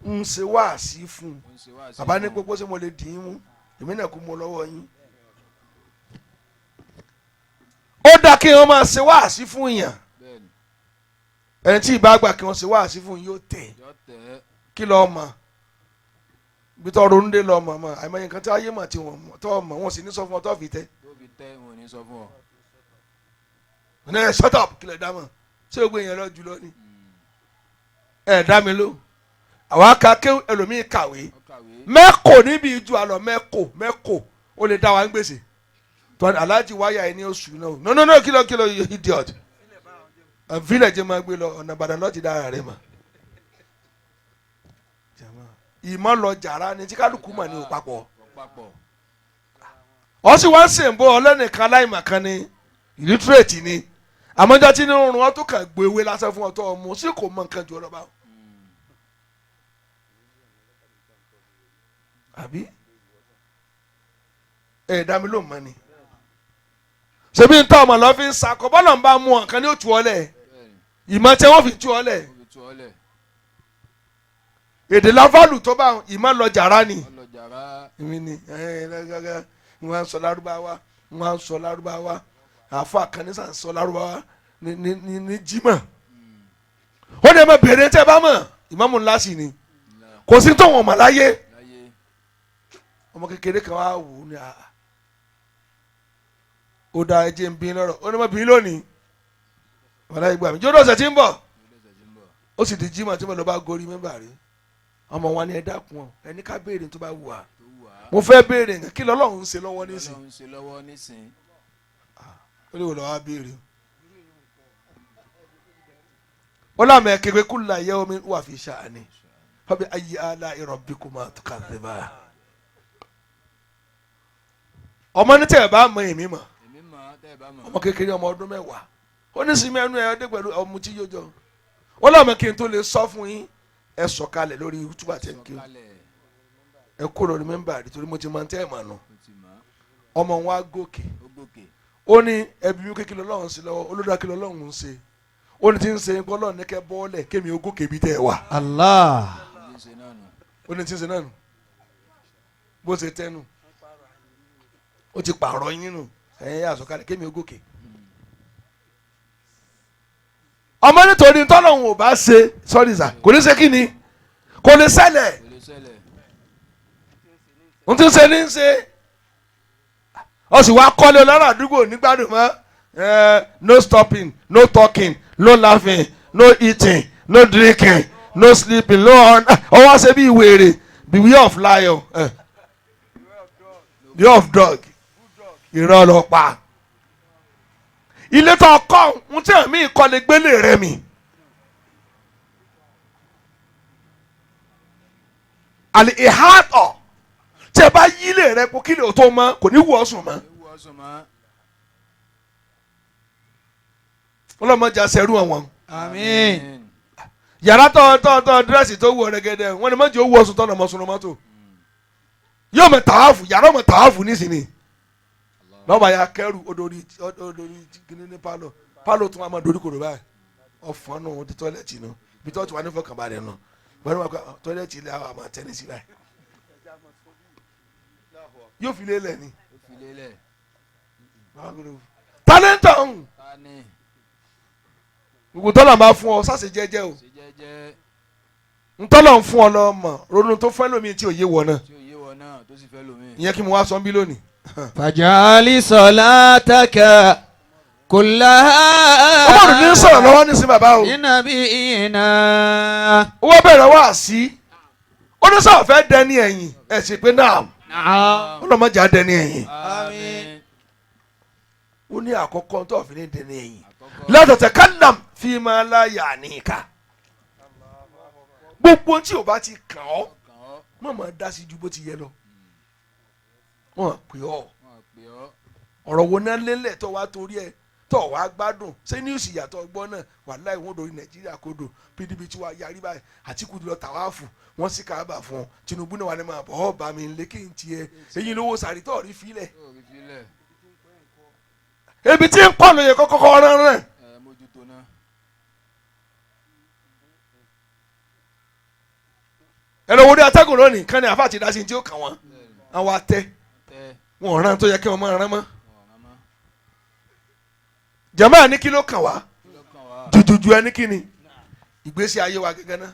Ń ṣe wáàsí fún un. Ó ń ṣe wáàsí Bàbá ní fún un. gbogbo ṣé mo lè dì í mú, èmi náà kú mo lọ́wọ́ yín. Ó dáa kí wọ́n máa ṣe wáàsí fún yàn. Bẹ́ẹ̀ni. Ẹni tí ìbá gbà kí wọ́n ṣe wáàsí fún yóò tẹ̀. Yọ tẹ̀ ẹ́. Kí lọ́ọ́ mọ̀ bí tọ́ ronú dé lọ́ọ́ mọ̀ mọ̀ àìmọye nǹkan tí ayé mọ̀ tí wọ́n mọ̀ tọ́ mọ̀ wọ́n sì ní sọ fún ọ tọ́ fi tẹ́. Tó fi tẹ́, wọn ò ní sọ fún ọ. Ní ẹ shut up, kí lè dá mọ̀ ṣé gbogbo èèyàn lọ jùlọ ni ẹ dá mi ló. Àwọn aka ké ẹlòmíì kàwé. Ó kàwé. Mẹ́kò níbi ìjú àlọ́ mẹ́kò mẹ́kò ó lè dá wa ń gbèsè tó aláàjì wáyà ẹ ní oṣù náà. No, no, no, kìlọ̀ kìlọ̀, you idiot. Village máa gbé lọ ọ̀nà Ìbàdàn lọ́ọ́ ti dára rẹ̀ mọ̀. Ìmọ̀ lọ jàrá ni tí kálukú mọ̀ ní òpapọ̀. Ó papọ̀. Ọ sì wá ń sìn bó ọlẹ́nìkan aláìmọ̀kan ni, illiterate ni, àmọ́jọ́ tí nínú rún ọ tó kàn gbé ewé lásán fún ọ tó ọmú sí kò mọ nǹkan jù ọ lọ bá. Àbí ẹ dá mi ló mọ ni ṣebí ń tọ́ ọmọ lọ́ fi ń sakọ bọ́lá ń bá mú ọ nǹkan ní òtún ọ lẹ̀. Bẹ́ẹ̀ni. Ìmọ̀ tí wọ́n fi tú ọ lẹ̀. Ó fi tú ọ lẹ̀. Èdè láfàlù tó bá ìmọ̀ lọ jàrá ni. Ó lọ jàrá. Èmi ni ẹ ẹ wọ́n á sọ lárúbáwá, wọ́n á sọ lárúbáwá, àfọ àkànnísà ń sọ lárúbáwá ní ní ní ní jimá. Ó ní ẹ má bèrè tẹ́ ẹ bá mọ̀. Ìmáàmù ńlá sì ni. Ńlá. Kò sí tó wọn mọ̀ láyé. Láyé. Ọmọ kékeré kan wá wò ó ní àá, ó da ẹjẹ ń bí lọ́rọ̀. Ó ní má bí lónìí, wàlá ìgbà mi jódò ọ̀sẹ̀ tí ń bọ̀. Ó lọ́sẹ̀ tí ń bọ̀. Ó sì di jimá tí mo lọ bá gorí mẹ́mbà rí ọmọ wa ní ẹ dákun ọ ẹni ká béèrè tó bá wù wá. Tó wù á. Mo fẹ́ béèrè nǹkan, kí lọ́lọ́run ń ṣe lọ́wọ́ nísìn. Ọlọ́run ń ṣe lọ́wọ́ nísìn. Ó lè wò lọ́wọ́ á béèrè o. Ó lámì ẹ̀kẹ́gbẹ́ kúlà yẹ omi wà fi ṣàní fábí ayé ala rabbikuma tukadhiba. Ọmọ ní tẹ̀ ẹ̀ bá mọ èmi mọ̀. Èmi mọ̀ ọ́, tẹ́ ẹ bá mọ̀. Ọmọ kékeré, ọmọ ọdún 10, ó ní sinmi ẹnu ẹ ọdẹ pẹ̀lú ọmọ tí yóò jọ. Ó lámì kí n tó lè sọ fún yín, ẹ sọ̀kalẹ̀ lórí túbà tẹ̀ ń kí Sọ̀kalẹ̀. ẹ kó lórí mẹ́mbà rí torí mo ti máa ń tẹ́ ẹ̀ mà nù. Ó ti mọ̀. Ọmọ wa gòkè. Ó gòkè. Ó ní ẹbí mi kékeré lọ́lọ́run sí lọ́wọ́ olódà kí lọ́lọ́run ń ṣe. Ó ní tí ń ṣe ń pọ́ lọ́run ní kẹ́ bọ́ọ̀lẹ̀ kémi ó gòkè bí tẹ́ ẹ wà. Allah. Ó ti ń ṣe náà nù. Ó ní tí ń ṣe náà nù bó ṣe tẹ́nu ó ti pààrọ̀ yín nù, ẹ̀yin yà sọ̀kalẹ̀ kémi ó gòkè. Ọmọ nítorí tọ́lọ́hún ò bá ṣe sọ́rí sà, kò ní ṣe kí ni kò ní ṣẹlẹ̀. Kò lè ṣẹlẹ̀. N ti ṣe ní ṣe ọ sì wá kọ́lé ọlọ́run àdúgbò nígbàdùn mọ́. No stopping, no talking, no laughing, no eating, no drinking, no sleeping, no on. Ọwọ́ ṣe bí wèrè. Beware of lion, beware of dog. Irọ́ lọ pa ilé tó kọ́ ń tí àmì ìkọ́lé gbélé rẹ mi. Àlè ìhàtọ̀ tí ẹ bá yí ilé rẹ kó kí lè tó mọ́, kò ní wù ọ́ sùn mọ́. Ewu ọsùn mọ́. Ọlọ́mọdé aṣẹ́rú àwọn. Àmín. Yàrá tó tó tó dírẹ́sì tó wù ọ́ rẹ́gẹ́dẹ́ wọ́n ní mọ́jì ó wù ọ́ sùn tọ́nà mọ́sùn mọ́tò yóò mọ̀ tààfù yàrá mọ̀ tààfù nísìnyí lọ́ba ya kẹ́rù odori odori kìíní ní pálọ̀ pálọ̀ tún wà máa dorí kodò báyìí ọ̀fọ̀n nù ti tọ́lẹ̀tì nù bí tọ́tù wà ní fọkànbalẹ̀ nù wọ́n wà tọ́lẹ̀tì ilé àwọn àmọ̀ tẹ́lẹ̀ sí báyìí yóò fi lé lẹ̀ ni. Ó fi lélẹ̀. Tálẹ́ńtà ń Ta ni? Gbogbo tọ́lá máa fún ọ sáṣẹ jẹ́jẹ́ o. Ṣe jẹ́jẹ́. Ntọ́lọ̀ ń fún ọ lọ́mọ ronú tó fẹ́ lómi tí ò yé wọ náà. Tí ò yé wọ náà tó sì fẹ́ lómi. Ìyẹn kí mo wá sọ ń bí lónìí. فاجعل صلاتك كلها Umaru ní sọ̀rọ̀ lọ́wọ́ nísìnyí bàbá o. لنبينا. Ó wá bẹ̀rẹ̀ wá sí ó ní sọ̀rọ̀ fẹ́ dẹni ẹ̀yìn ẹ̀ sì pé náà. نعم. Ó lọ́ mọ̀jà dẹni ẹ̀yìn. Àmín. Ó ní àkọ́kọ́ tó fi ní dẹni ẹ̀yìn. Àkọ́kọ́. La tatakallam fima la ya'nika. Gbogbo tí o bá ti kàn ọ́ Kàn ọ́. má máa dá sí ju bó ti yẹ lọ. Wọ́n pè ọ́. Wọ́n pè ọ́. Ọ̀rọ̀ wo náà lélẹ̀ tó wá torí ẹ̀ Tó wàá gbádùn ṣé níwùsì ìyàtọ̀ gbọ́ náà? Wàláhì, wọ́n dorí Nàìjíríà kodò. PDP tí wàá yarí báyìí, Àtìkù lọ tàwáàfù, wọ́n sì káàbà fún ọ. Tinubu náà wà ní máa bọ̀ ọ́ bá mi lé kí n tiẹ̀ èyí lówó sàrí tó rí filẹ̀. Tó rí filẹ̀. Ebi tí ń pọ̀ lóye kọ́kọ́ rán rán. Ẹ mójútó náà. Ẹ lọ wo ní atẹ́gùn lónìí kán ní àfa àti ìdásí tí ó kàn wọ́n àwọn atẹ Tẹ. wọn ò rán tó yẹ kí wọ́n máa rán mọ́. Ọ̀ràn mọ́. Jàmáà ní kí ló kàn wá? Kí ló kàn wá? Jùjùjù ẹni kí ni ìgbésí ayé wa gẹ́gẹ́ náà?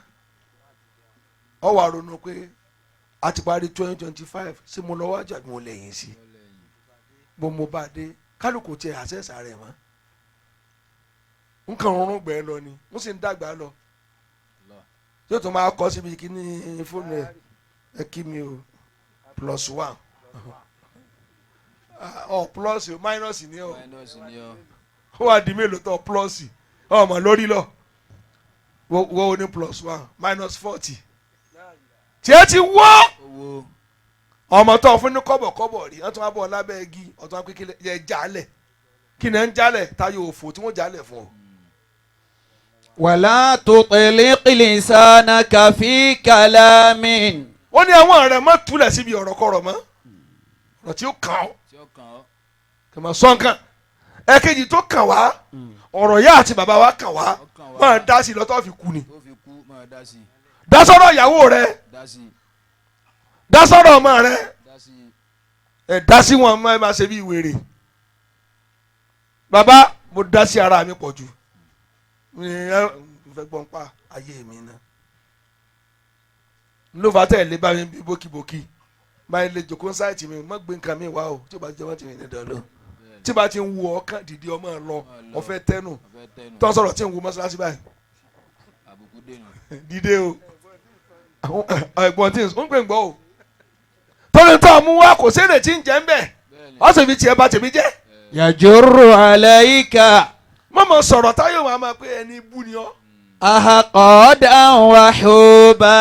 Ọ wà ronú pé a ti parí 2025, ṣé mo lọ wájú àbí mo lẹ́yìn sí bó mo bá dé? Kálukú tiẹ̀ àṣẹ̀ṣà rẹ̀ mọ́, nǹkan rọrùn gbẹ lọ ni mo sì ń dàgbà lọ. Allah. Yóò tún máa kọ síbi kíní fóònù ẹ, ẹ kí mi o, +1 ọ plus o, minus ni o. Minus ni ọ. Ó wà di mélòó tó plus ọmọ lórí lọ, wọ́n ní +1 -40 tiẹ̀ ti wọ́. Owó. Ọmọ tó fún ní kọ́bọ̀kọ́bọ̀ rí, wọ́n tún wá bọ̀ lábẹ́ igi, ọ̀tún wá pé kí lẹ jálẹ̀, kí ni ẹ ń jálẹ̀ táyọ̀ òfò tí wọ́n jálẹ̀ fún ọ. ولا تطلق لسانك في كلام. Ó ní àwọn ọ̀rẹ́ mọ́ túlẹ̀ síbi ọ̀rọ̀ kọ̀rọ̀ mọ́, ọ̀rọ̀ tí ó kàn ọ́. Tí ó kàn ọ́. Kì í sọ nǹkan ẹ̀kejì tó kàn wá, ọ̀rọ̀ yá àti bàbá wa kàn wá. Ó kàn wá. Máa dá sí i lọ́tọ́ fi kú ni. Tó fi kú, máa dá sí i. Dá sọ́rọ̀ ìyàwó rẹ. Dá sí i. Dá sọ́rọ̀ ọmọ rẹ. Dá sí i. Ẹ dá sí wọn, máa ṣe bí wèrè. Bàbá, mo dá sí ara mi pọ̀ jù, ẹ fẹ́ gbọ́n pa ayé mi náà ló fà tẹ̀lé bá mi bí bókibóki máa lè jòkó sáìtì mi, má gbé nǹkan mi wá o. Tí o bá jẹ́ wọ́n ti rìn ní dandan, tí bá ti ń wu ọkàn dìde, ọmọ lọ ọfẹ tẹnu. Ọ̀fẹ́ tẹnu. Tó ń sọ̀rọ̀ tí ń wu mọ́ṣáláṣí báyìí. Àbùkù dènà. Dìde o. Àwọn ẹ̀gbọ́n tí ń pè ń gbọ́ o, tọ́lẹ̀ tó mú wa kò sí èrè tí ń jẹ́ ń bẹ̀. Bẹ́ẹ̀ni. Wọ́n sì fi tiẹ̀ bà tèmi jẹ́. يجر عليك Mọ̀mọ́ sọ̀rọ̀ táyọ̀ máa ma pé ẹni bú ni ọ́. أحقادا وحوبا.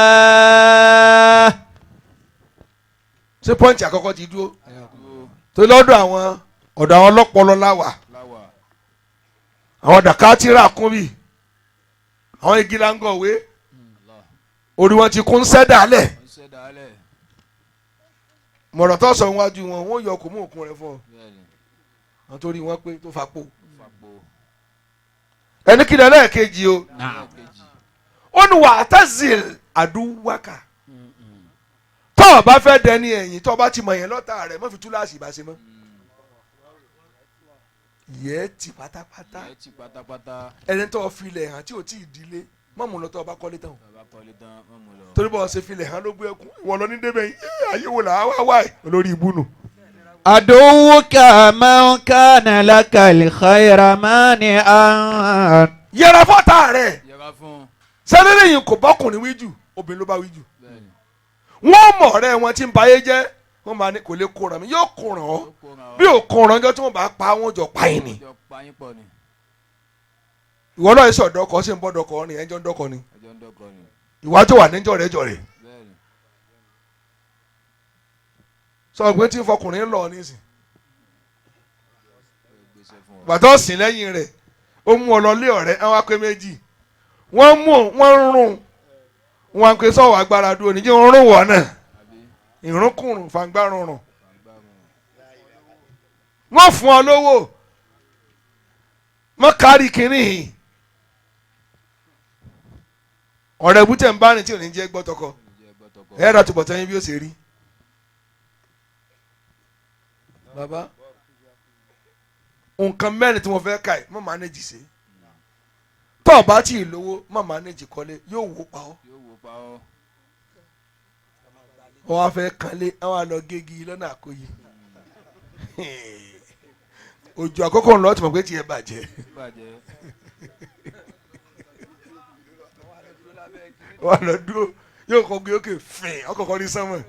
Ṣé pọ́ǹtì àkọ́kọ́ ti dúró? Dúró. Tó lọ́dọ̀ àwọn ọ̀dọ̀ àwọn ọlọ́pọlọ láwà. Láwà. Àwọn dàkátìrà kún bí àwọn igi láńgọ̀wé. Allah. Orí wọn ti kún sẹ́dálẹ̀. Wọ́n ṣẹ̀ dálẹ̀. Mọ̀rọ̀ tó sọ wájú wọn, wọ́n yọ kò mú òkun rẹ̀ fún ọ. Bẹ́ẹ̀ni. Àwọn tó rí wọn pé tó fapò. Fapò. Ẹni kí ni ẹlẹ́ẹ̀kejì o? Ẹlẹ́ẹ̀kejì. Ó ní wà á tẹ̀síl àdúwákà. Tó o bá fẹ́ dẹni ẹ̀yìn, tó o bá ti mọ̀ yẹn lọ́tà rẹ̀, má fi túláàsì bá ṣe mọ́. Yẹ ti pátápátá. Ìyẹn ti pátápátá. Ẹni tó o filẹ̀ hàn tí o tí ì dílé, má mú lọ tó o bá kọ́lé tán o. Bàbá kọ́lé tán, má mú lọ. Torí bọ́ ọ ṣe filẹ̀ hàn ló gbé ẹkún ìwọ lọ ní débẹ̀ yìí, ayé wo là á wá wá ẹ̀ olórí ibú nù. عدوك من كان لك الخير مانعا. Yẹra fọ́tà rẹ̀. Yẹra fún. Sẹ́lẹ̀lẹ̀ yìí kò bọ́kùnrin wí jù, obìnrin ló bá wí jù. Bẹ́ẹ̀ni. Wọ́n mọ̀ ọ̀rẹ́ wọn tí ń ba ayé jẹ́, wọ́n máa ní kò lè kóran mi, yóò kóran ọ́. Ó kóran ọ́. Bí ò kóran ọjọ́ tí wọ́n bá pa wọ́n jọ pa yín ni. Jọ pa yín pọ̀ ni. Ìwọ náà sọ ọ̀dọ́kọ sí ń bọ́ dọkọ ni, ẹjọ́ ń dọkọ ni. Ẹjọ́ ń dọ́kọ ni. Ìwájú wà níjọ́ rẹ̀ jọ rẹ̀. Bẹ́ẹ̀ni. Sọ pé tí ń fọkùnrin lọ nísìn. Ó gbèsè fún ọ. Gbàtọ́ sìn lẹ́yìn rẹ̀, ó mú ọ lọ lé ọ̀rẹ́ ẹ wá pé méjì wọ́n mú wọ́n ń rún wọn pé sọ̀wọ́ agbára dúró níjẹ́ wọ́n rún wọ́n náà. Àbí. Ìrúnkùrùn fangbárùnrùn. Fàǹgbà mọ̀. Wọ́n fún ọ lówó mọ́ kárí kínní yìí, ọ̀rẹ́ bútẹ̀ ń bá rìn tí ò ní jẹ́ gbọ́ tọkọ. Ìjẹ́ gbọ́tọ̀kọ. Ẹ̀ rà túbọ̀ tẹ́yìn bí ó ṣe rí. Bàbá, nǹkan mẹ́rin tí mo fẹ́ ka ẹ̀, mọ́ mánéjì ṣe. Tó o bá tí ì lówó, mọ́ mánéjì kọ́lé, yóò wó pa ọ́. Yóò wò pa ọ́. Wọ́n á fẹ́ kanlé, wọ́n á lọ gégi lọ́nà àkóyè. Òjò àkókò ńlọ tí mo pé tiẹ̀ bàjẹ́. Bàjẹ́. Wọ́n á lọ dúró, yóò kọ́ gbé òkè fìn ọkọ̀ọ̀kọ̀ ní sánmọ̀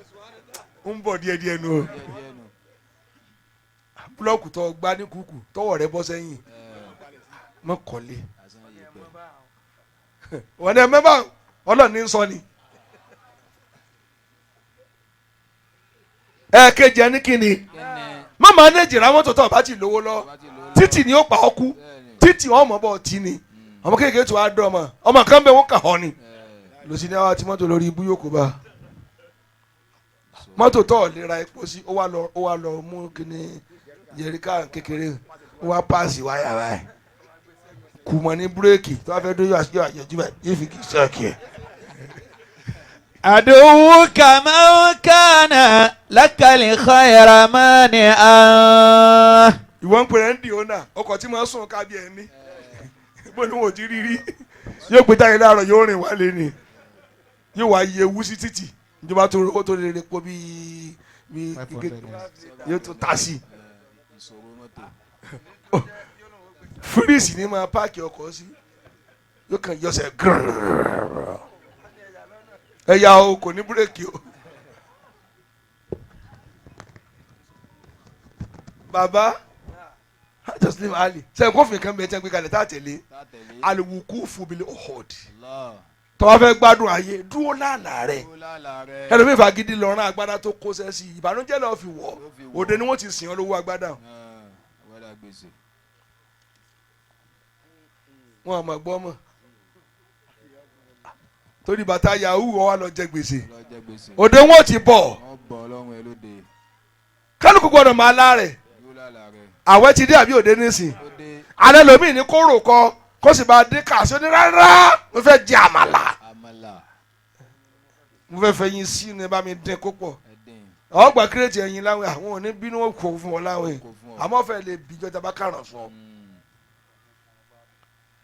ń bọ̀ díẹ̀díẹ̀ nù o. Díẹ̀díẹ̀ nù. Búlọ́ọ̀kù tó gbá ní kúkú tọwọ́ rẹ bọ́ sẹ́yìn, mọ́ kọ́lé. Àsán yẹpẹ̀. Wọ́n ní ẹ mẹ́fà ọlọ́ọ̀ni ń sọ ni. Ẹ̀ẹ́kejì ẹni kí ni? Kẹ́ni. Má máa ní èjìrá mọ́tò tó o bá ti lówó lọ. Bá ti lò ó. Títì ni ó pa ọ́ kú. Títì ọmọ bọ̀ tí ni ọmọ kékeré tó wá dán ọmọ ọmọ kan bẹ wọ́n kà ọ́ ni lòsì ní àwọn àti mọ́tò lórí ibú yóò kó bá mọ́tò tó lè ra epo sí. Ó wá lọ mú kíní jẹ̀ríkà kékeré, ó wá páàsì wáyà báyìí, kù mọ́ ní búrẹ́kì tó wá fẹ́ dójú àṣìjọ àjọjú báyìí yóò fi kì í sọ́ọ̀kì ẹ̀. عدوك من كان لك الخير مانعا. Ìwọ ń pèrè ń dì ó náà ọkọ̀ tí mo sùn kábí ẹ̀ ní bó ni wọn ò ti rí rí, yóò gbé jáde láàárọ̀, yóò rìn wálé ni, yóò wá yẹ ewu sí títì. Ìjọba tó owó tó lè repo bíi bíi yóò tó ta sí. Ìṣòro mọ́tò. Fírísì ni máa páàkì ọkọ̀ sí, yóò kàn yọsẹ̀ gírrrr ẹ̀yà o, kò ní búrẹ́kì o. Bàbá Taslim Ali sẹ́yìn kófin kan bẹ́ẹ̀ tẹ́ ń gbé kalẹ̀ tá a tẹ̀lé. Tá a tẹ̀lé. Aliwuku fubili ọ̀họ́dì. Allah. Tọ́wọ́ fẹ́ gbádùn ayé, dúró lálàá rẹ̀. Dúró lálàá rẹ̀. Ẹlòmíì fagídí lọ rán agbádá tó kó sẹ́sì, ìbànújẹ́ lọ́ọ́ fi wọ̀. Ló fi wọ̀. Òde ni wọ́n ti sìn ọ́ lówó agbádá. Ah, wẹ́dà gbèsè. Wọn àmọ̀ gbọ́ mọ̀ torí bàtà yahoo, wọn wá lọ jẹ gbèsè. Lọ jẹ gbèsè. Òde wọn ti bọ̀. Wọ́n bọ̀ ọlọ́run ẹ lóde. Kálukú gbọdọ̀ máa lá rẹ̀. Dúró lálàá rẹ̀. Àwẹ̀ ti dé àbí òde nísìn? Ó dé. Alẹ́ lomi ní kóró kọ kó sì bá dé kàṣí, ó ní rárá, mo fẹ́ jẹ àmàlà. Àmàlà. Mo fẹ́ fẹ́ yín sí ni, bá mi dín kó pọ̀. Ẹ̀dín. Àwọn gba crate ẹyin láwìn, àwọn ò ní bínú, wọn kò fún ọ láwìn. Kò fún ọ. Àmọ́ fẹ́ lè bíjọ́ taba káràn fún ọ.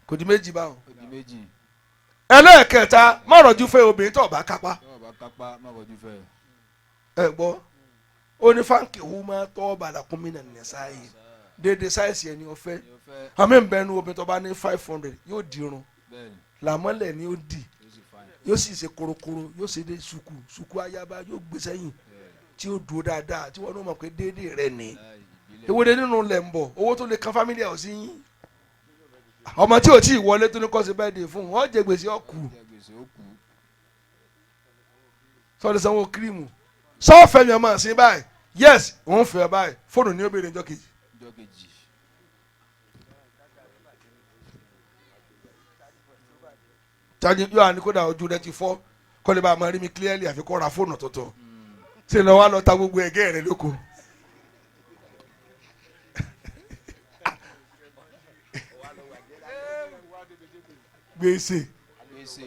Kò di méjì báwọn. Ó di méjì. Ẹlẹ́ẹ̀kẹta, má rọ̀jú fẹ́ obìnrin tó bá kápá. Tó o bá kápá, má rọ̀jú fẹ́. Ẹ gbọ́, ó ní fáńkì hu máa tọ́ bàlàkùn mi nà ní sáyé déédéé size ẹni ọ̀fẹ́. Ni ó fẹ́. Àmì ìbẹ́nu obìnrin tó bá ní 500 yóò dirun. Bẹ́ẹ̀ni. Làmọ́lẹ̀ ni ó dì. Yóò sì fine. Yóò sì ṣe korokoro, yóò ṣe dé suku suku ayaba, yóò gbé sẹ́yìn tí ó dúró dáadáa, tí wọ́n ní mọ̀ pé déédéé rẹ̀ ní. Láì ìbílẹ̀. Ewúro nínú lẹ̀ ń bọ̀, owó tó lè kan family ẹ̀ sí yín, ọmọ tí ò tí ì wọlé tó ní kọ́ sí bẹ́ẹ̀ dé fún wọn, jẹ gbèsè ọkù. Jẹ gbèsè, ó kú. Sọ́ọ́dún sanwó kírímù sọ́ọ̀fẹ́ mi ọmọ sí báyìí, yes, òun fẹ́ báyìí, fóònù ní ó béèrè ọjọ́ kejì. Ọjọ́ kejì. Tani yóò wá ní kódà ojú rẹ ti fọ́, kọ́ lè bá a máa rí mi clearly, àfi kó ra fóònù tuntun ṣe lọ wá lọ ta gbogbo ẹ̀gẹ́ rẹ lóko. Gbèsè. Gbèsè.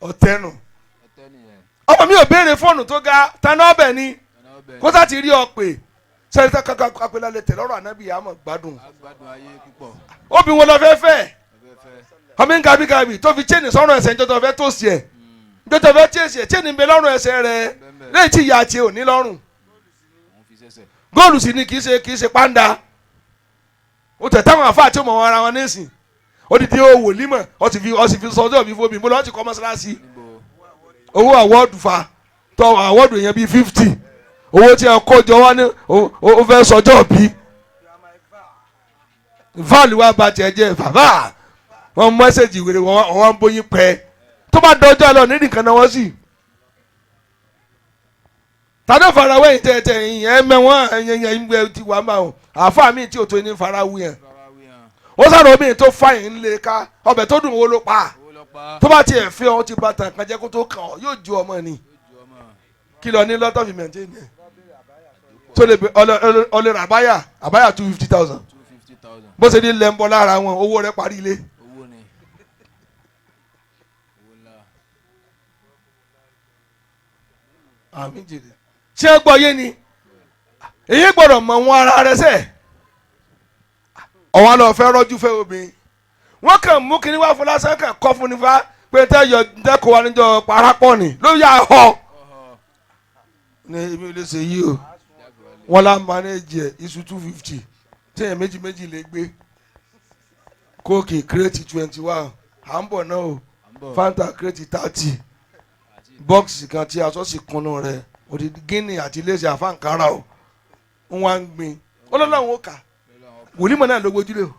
Ọ̀tẹ́nu. Ọ̀tẹ́ nìyẹn. Ọmọ mi ò béèrè fóònù tó ga taná ọbẹ̀ ni. Ọ̀nà ọbẹ̀. Kó sá ti rí ọ pé sẹ́ni tá kankan apẹ̀lẹ́ lè tẹ̀lé ọ̀rọ̀ ànábì àmọ̀ gbádùn. Á gbádùn ayé púpọ̀. Obì wo lọ fẹ́ fẹ́? Ọbẹ̀ fẹ́. Ọmọ ń gabigabi tó fi chain sọ́rùn ẹsẹ̀ níjọ́ tó fẹ́ tó sí ẹ̀, níjọ́ tó fẹ́ tíyèsí ẹ̀, chain ń bẹ lọ́rùn ẹsẹ̀ rẹ̀ lẹ́yìn tí ìyá àti òní lọ́rùn. Òun fi sẹ́sẹ̀. Góòlù sì ni, kì í ṣe pàǹdà ó tẹ̀ táwọn àfáà tí ó mọ̀ wọn ara wọn nísìn. Odidi owó wòlímọ̀, ó sì fi sọjọ́ bí fóbi mo lọ́ọ́ ti kọ́ mọ́ṣáláṣí. Níbo? Owó award fa tọ award yẹn bíi 50, owó tí a kó jọ wá ní ó fẹ́ sọjọ́ bí val wa ba tiẹ̀ jẹ́. Bàbá wọn message wèrè, wọn wọn ń bóyin pẹ́ tó bá dọjọ́ lọ nídìí kan náà wọ́n sì tàbí farawé yìí tẹ̀tẹ̀ yìí ẹ mẹ́wọ́n ẹ̀yìn ẹ̀yìn ẹ̀ ti wà máa o àáfàá mi tí o tó ní farawé yẹn. Farawé hàn. Ó sọ̀rọ̀ omi tó fàyìn ńlẹ̀ ká ọbẹ̀ tó dùn, wo ló pa? Owó lọ pa. Tó bá tiẹ̀ fẹ́ ọ ti bá tàn kan jẹ́ kó tó kàn ọ́, yóò ju ọmọ ni. Yóò ju ọmọ. Kí lọ ní lọ́tọ̀ fi maintain ẹ̀ tó lè bẹ ọlẹ́ rà àbáyà àbáyà 250,000. 250,000. Bó ṣe ní lẹ́ńbọ̀ lára wọn, owó rẹ̀ parí ilé. Owó ni. Owó ńlá. Àmì jèrè ṣé ẹ gbọ́ yé ni? Èyí gbọ́dọ̀ mọ̀ wọn ara rẹ sẹ́ ọ̀wọ́n lọ fẹ́ rọ́jú fẹ́ obìnrin, wọ́n kàn mú kinní wá fún lásán, kàn kọ́ fún nífa pé tẹ́ yọ tẹ́ kó wa níjọ parapọ̀ ni ló yà họ Ọ̀họ̀. ní èmi ò lè ṣe yí o. Jáde wálé. Wọ́n lá manage ẹ̀, iṣu 250 téèyàn méjì méjì lè gbé, Coke crate 21, à ń bọ̀ náà o. À ń bọ̀. Fanta crate 30. Àti Bọ́ọ̀sì kan tí aṣọ sì kúnnú rẹ̀, òdìdí gíní àti iléeṣẹ́ àfáǹkárá o, ń wá ń gbin ọlọ́láwọn ó kà. Lọ́la wọn. Wòlímọ̀ náà ló gbójúlé o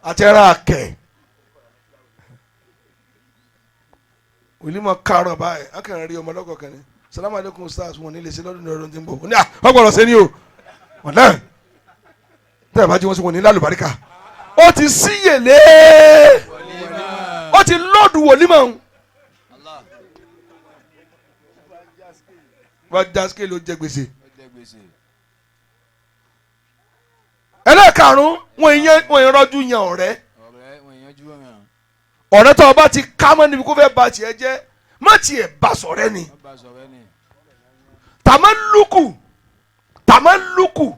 àti ẹran àkẹ́. Wòlímọ̀ kárọ̀ báyìí, akẹ́rẹ́ rí ọmọ lọ́kọ̀ kan ní salamu aleykum stars, wọn ní lè ṣe lọ́dún ní ọdún tí ń bọ̀. Ó ní à wọ́n gbọ́dọ̀ ṣe ni o, wọ́n náà tẹ́. Tẹ́ ẹ bá jí wọn sí wọn ní lálùbáríkà. Ó ti síyèlé, ó ti lóòdù wòlímọ̀ ń. Allah. Wọ́n já scale, ó jẹ gbèsè. Ó jẹ gbèsè. Ẹlẹ́ẹ̀karùn-ún, wọn ìyẹn wọn ìrọ́jú yan ọ̀rẹ́. Ọ̀rẹ́ wọn ìyanjú ọ̀ràn. Ọ̀rẹ́ tó o bá ti ká mọ́ níbi kó fẹ́ ba tiẹ̀ jẹ́, má tiẹ̀ bá sọ̀rẹ́ ni. Wọ́n bá sọ̀rẹ́ ni. Tàmá lùkù tàmá lùkù,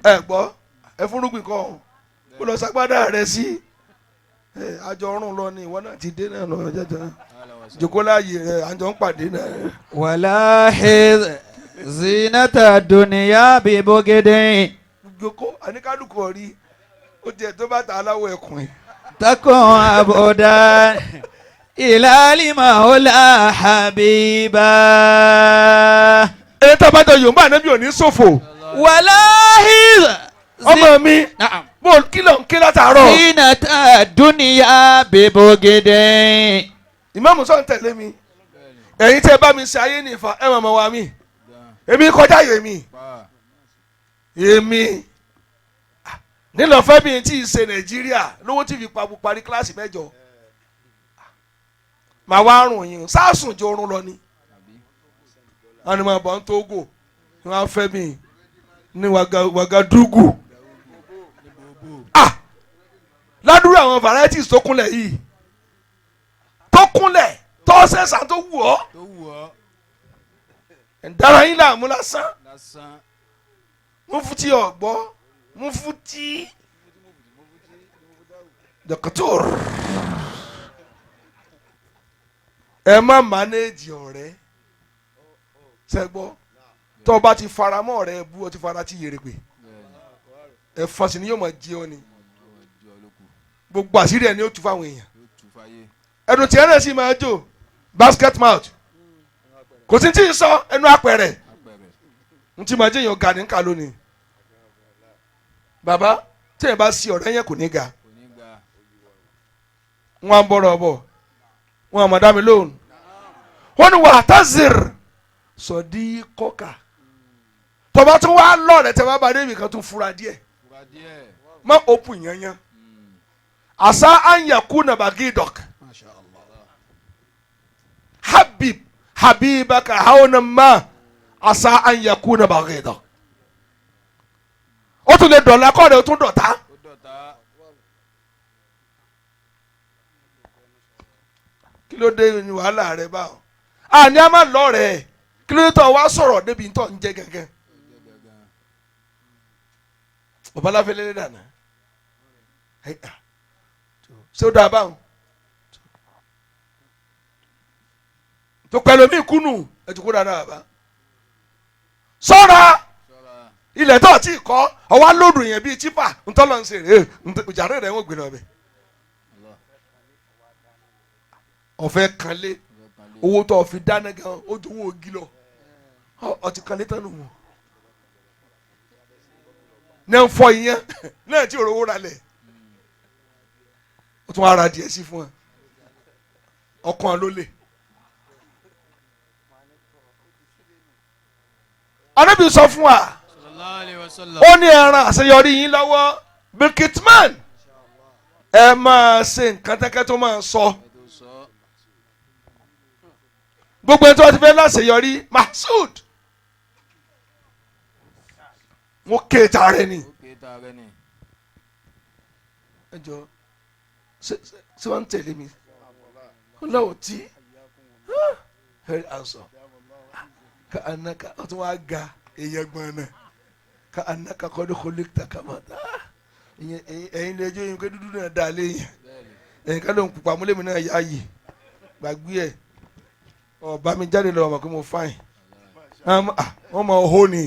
ẹ gbọ́, ẹ fúnrúgbìn kọ́ ọ kó lọ sagbádá rẹ sí ẹ. Àjọ ọrùn lọ ni ìwọ náà ti dé náà lọ jẹjẹ jòkó láàyè rẹ, àjọ ń pàdé náà. ولاحظ زينة الدنيا ببغد Jòkó àníkálùkù ọ̀rí ó tiẹ̀ tó bá ta aláwọ̀ ẹ̀kùn ẹ̀. تكن عبدا إلى المولى حبيبا. Ẹni tó bá jọ Yorùbá ànábì ò ní ṣòfò. ولاحظ Ọmọ mi. نعم. Bó kí ló ń ké látàárọ̀? زينة الدنيا ببغد. Ìmáàmù sọ̀ ń tẹ̀lé mi. Ẹ̀yin tẹ́ bá mi ṣe ayé nìfa ẹ̀ mọ̀mọ́ wa mi, èmi kọjá yèmí. Pa. Èmi nílò fẹ́mi tí ì ṣe Nàìjíríà lówó tí fi parí kíláàsì 8, màá wá rùn yín sáàsùn jọ orun lọ ni. Àbí. Wọn ni màá bọ̀ ń Tógò ni wọ́n á fẹ́ mi ní Wàgàdúgù. Ah, ládùúrà àwọn varieties tó kúnlẹ̀ yìí, tó kúnlẹ̀ tó sẹ̀sà tó wù ọ́. Tó wù ọ́. Ẹ̀ ń dára yín láàmú lásán. Lásán. Mufti ọgbọ mufti dọkítọr, ẹ má manage ọ̀rẹ́ sẹgbọ. Tó o bá ti fara mọ́ ọ̀rẹ́ bú, ọ ti fara ti yèrèpè. Bẹ́ẹ̀ni. Ẹ fọsí ni yóò máa jí ọ ni. Ọmọ jọ ló kù. Gbogbo àṣírí ẹ ni ó tú fáwọn èèyàn. Yóò tù fáyé. Ẹnu tiẹ̀ náà sì máa jò basket mouth, kò sí tí ì sọ ẹnu apẹ̀rẹ̀. Apẹ̀rẹ̀. Ntí máa jẹ́ èèyàn ga ní ká lónìí, bàbá. Tí èèyàn bá sí ọ̀rẹ́ yẹn, kò ní ga. Kò ní ga. Wọn à ń bọ̀rọ̀ bọ̀, wọn àmọ̀ dá mi lóhùn. Wọn ni wà á tazir sọ̀dí kọ́kà tọba tún wá lọ́ọ̀rẹ́ tẹ́ bá bá débi kan, tún fura díẹ̀. Fura díẹ̀. Má òpù yanyan àṣà ànyàkú nàbàgídọ̀k habib habibaka haona ma àṣà ànyàkú nàbàgídọ̀k, ó tún lè dọ̀la kọ́ rẹ̀, ó tún dọ̀tá. Ó dọ̀tá. Kí ló dé ní wàhálà rẹ báwọn? Àní a máa lọ rẹ, kí ló dé tó wá sọ̀rọ̀ débi tó ń jẹ gẹ́gẹ́? Ó jẹ́ gangan. Babaláfẹ́ lélẹ̀ dànù. Ṣé ó dáa báwọn tó pẹ̀lú mi kúnnù ẹ ti kó dáadáa bàbá sọ́ra. Ṣọ́ra. Ilẹ̀ tó ti kọ́ ọwọ́ lóòdù yẹn bíi tipa ntọ́lọ́ ń ṣe rèé, ìjàre rẹ̀ ń gbé lọ bẹ̀. Allah. Ọ̀fẹ́ kanlé. Ọ̀fẹ́ kan lé. Owó tó o fi dáná gan, ó ju owó ogi lọ. Ọ ti kanlé tán nù wọ́n ní ń fọ ìyẹn náà tí òróró ra lẹ̀, ó tún wá ra díẹ̀ sí fún ẹ, ọkàn ló lè. Ànábì sọ fún wa. Sallallahu alaihi wasallam. Ó ní ẹran àṣeyọrí yín lọ́wọ́ bilkitman, ẹ máa ṣe nǹkan tẹ́kẹ́ tó máa sọ. Ẹ tó sọ. Gbogbo ẹni tó ti fẹ́ láṣeyọrí Masud, mo ké ta rẹ ni. Ó ké ta rẹ ni. Ẹ jọ, ṣé ṣé wọ́n ń tẹ̀lé mi? Ó lọ́wọ́ tí very handsome ka anaka, ó tún wá ga èèyàn gbọ́n náà ka anaka kọ́dọ̀ kọ́lẹ́kítà kàmáta. Ẹ̀yin lẹ́jọ́ yín pé dúdú náà dá léyìn. Bẹ́ẹ̀ni. Ẹ̀yin ká ló ń pupa múlẹ̀mí náà yá yìí, gbàgbé ẹ̀ ọba mi jáde lọ ọmọ pé mo fáìn. Wọ́n mọ ọ̀hó ni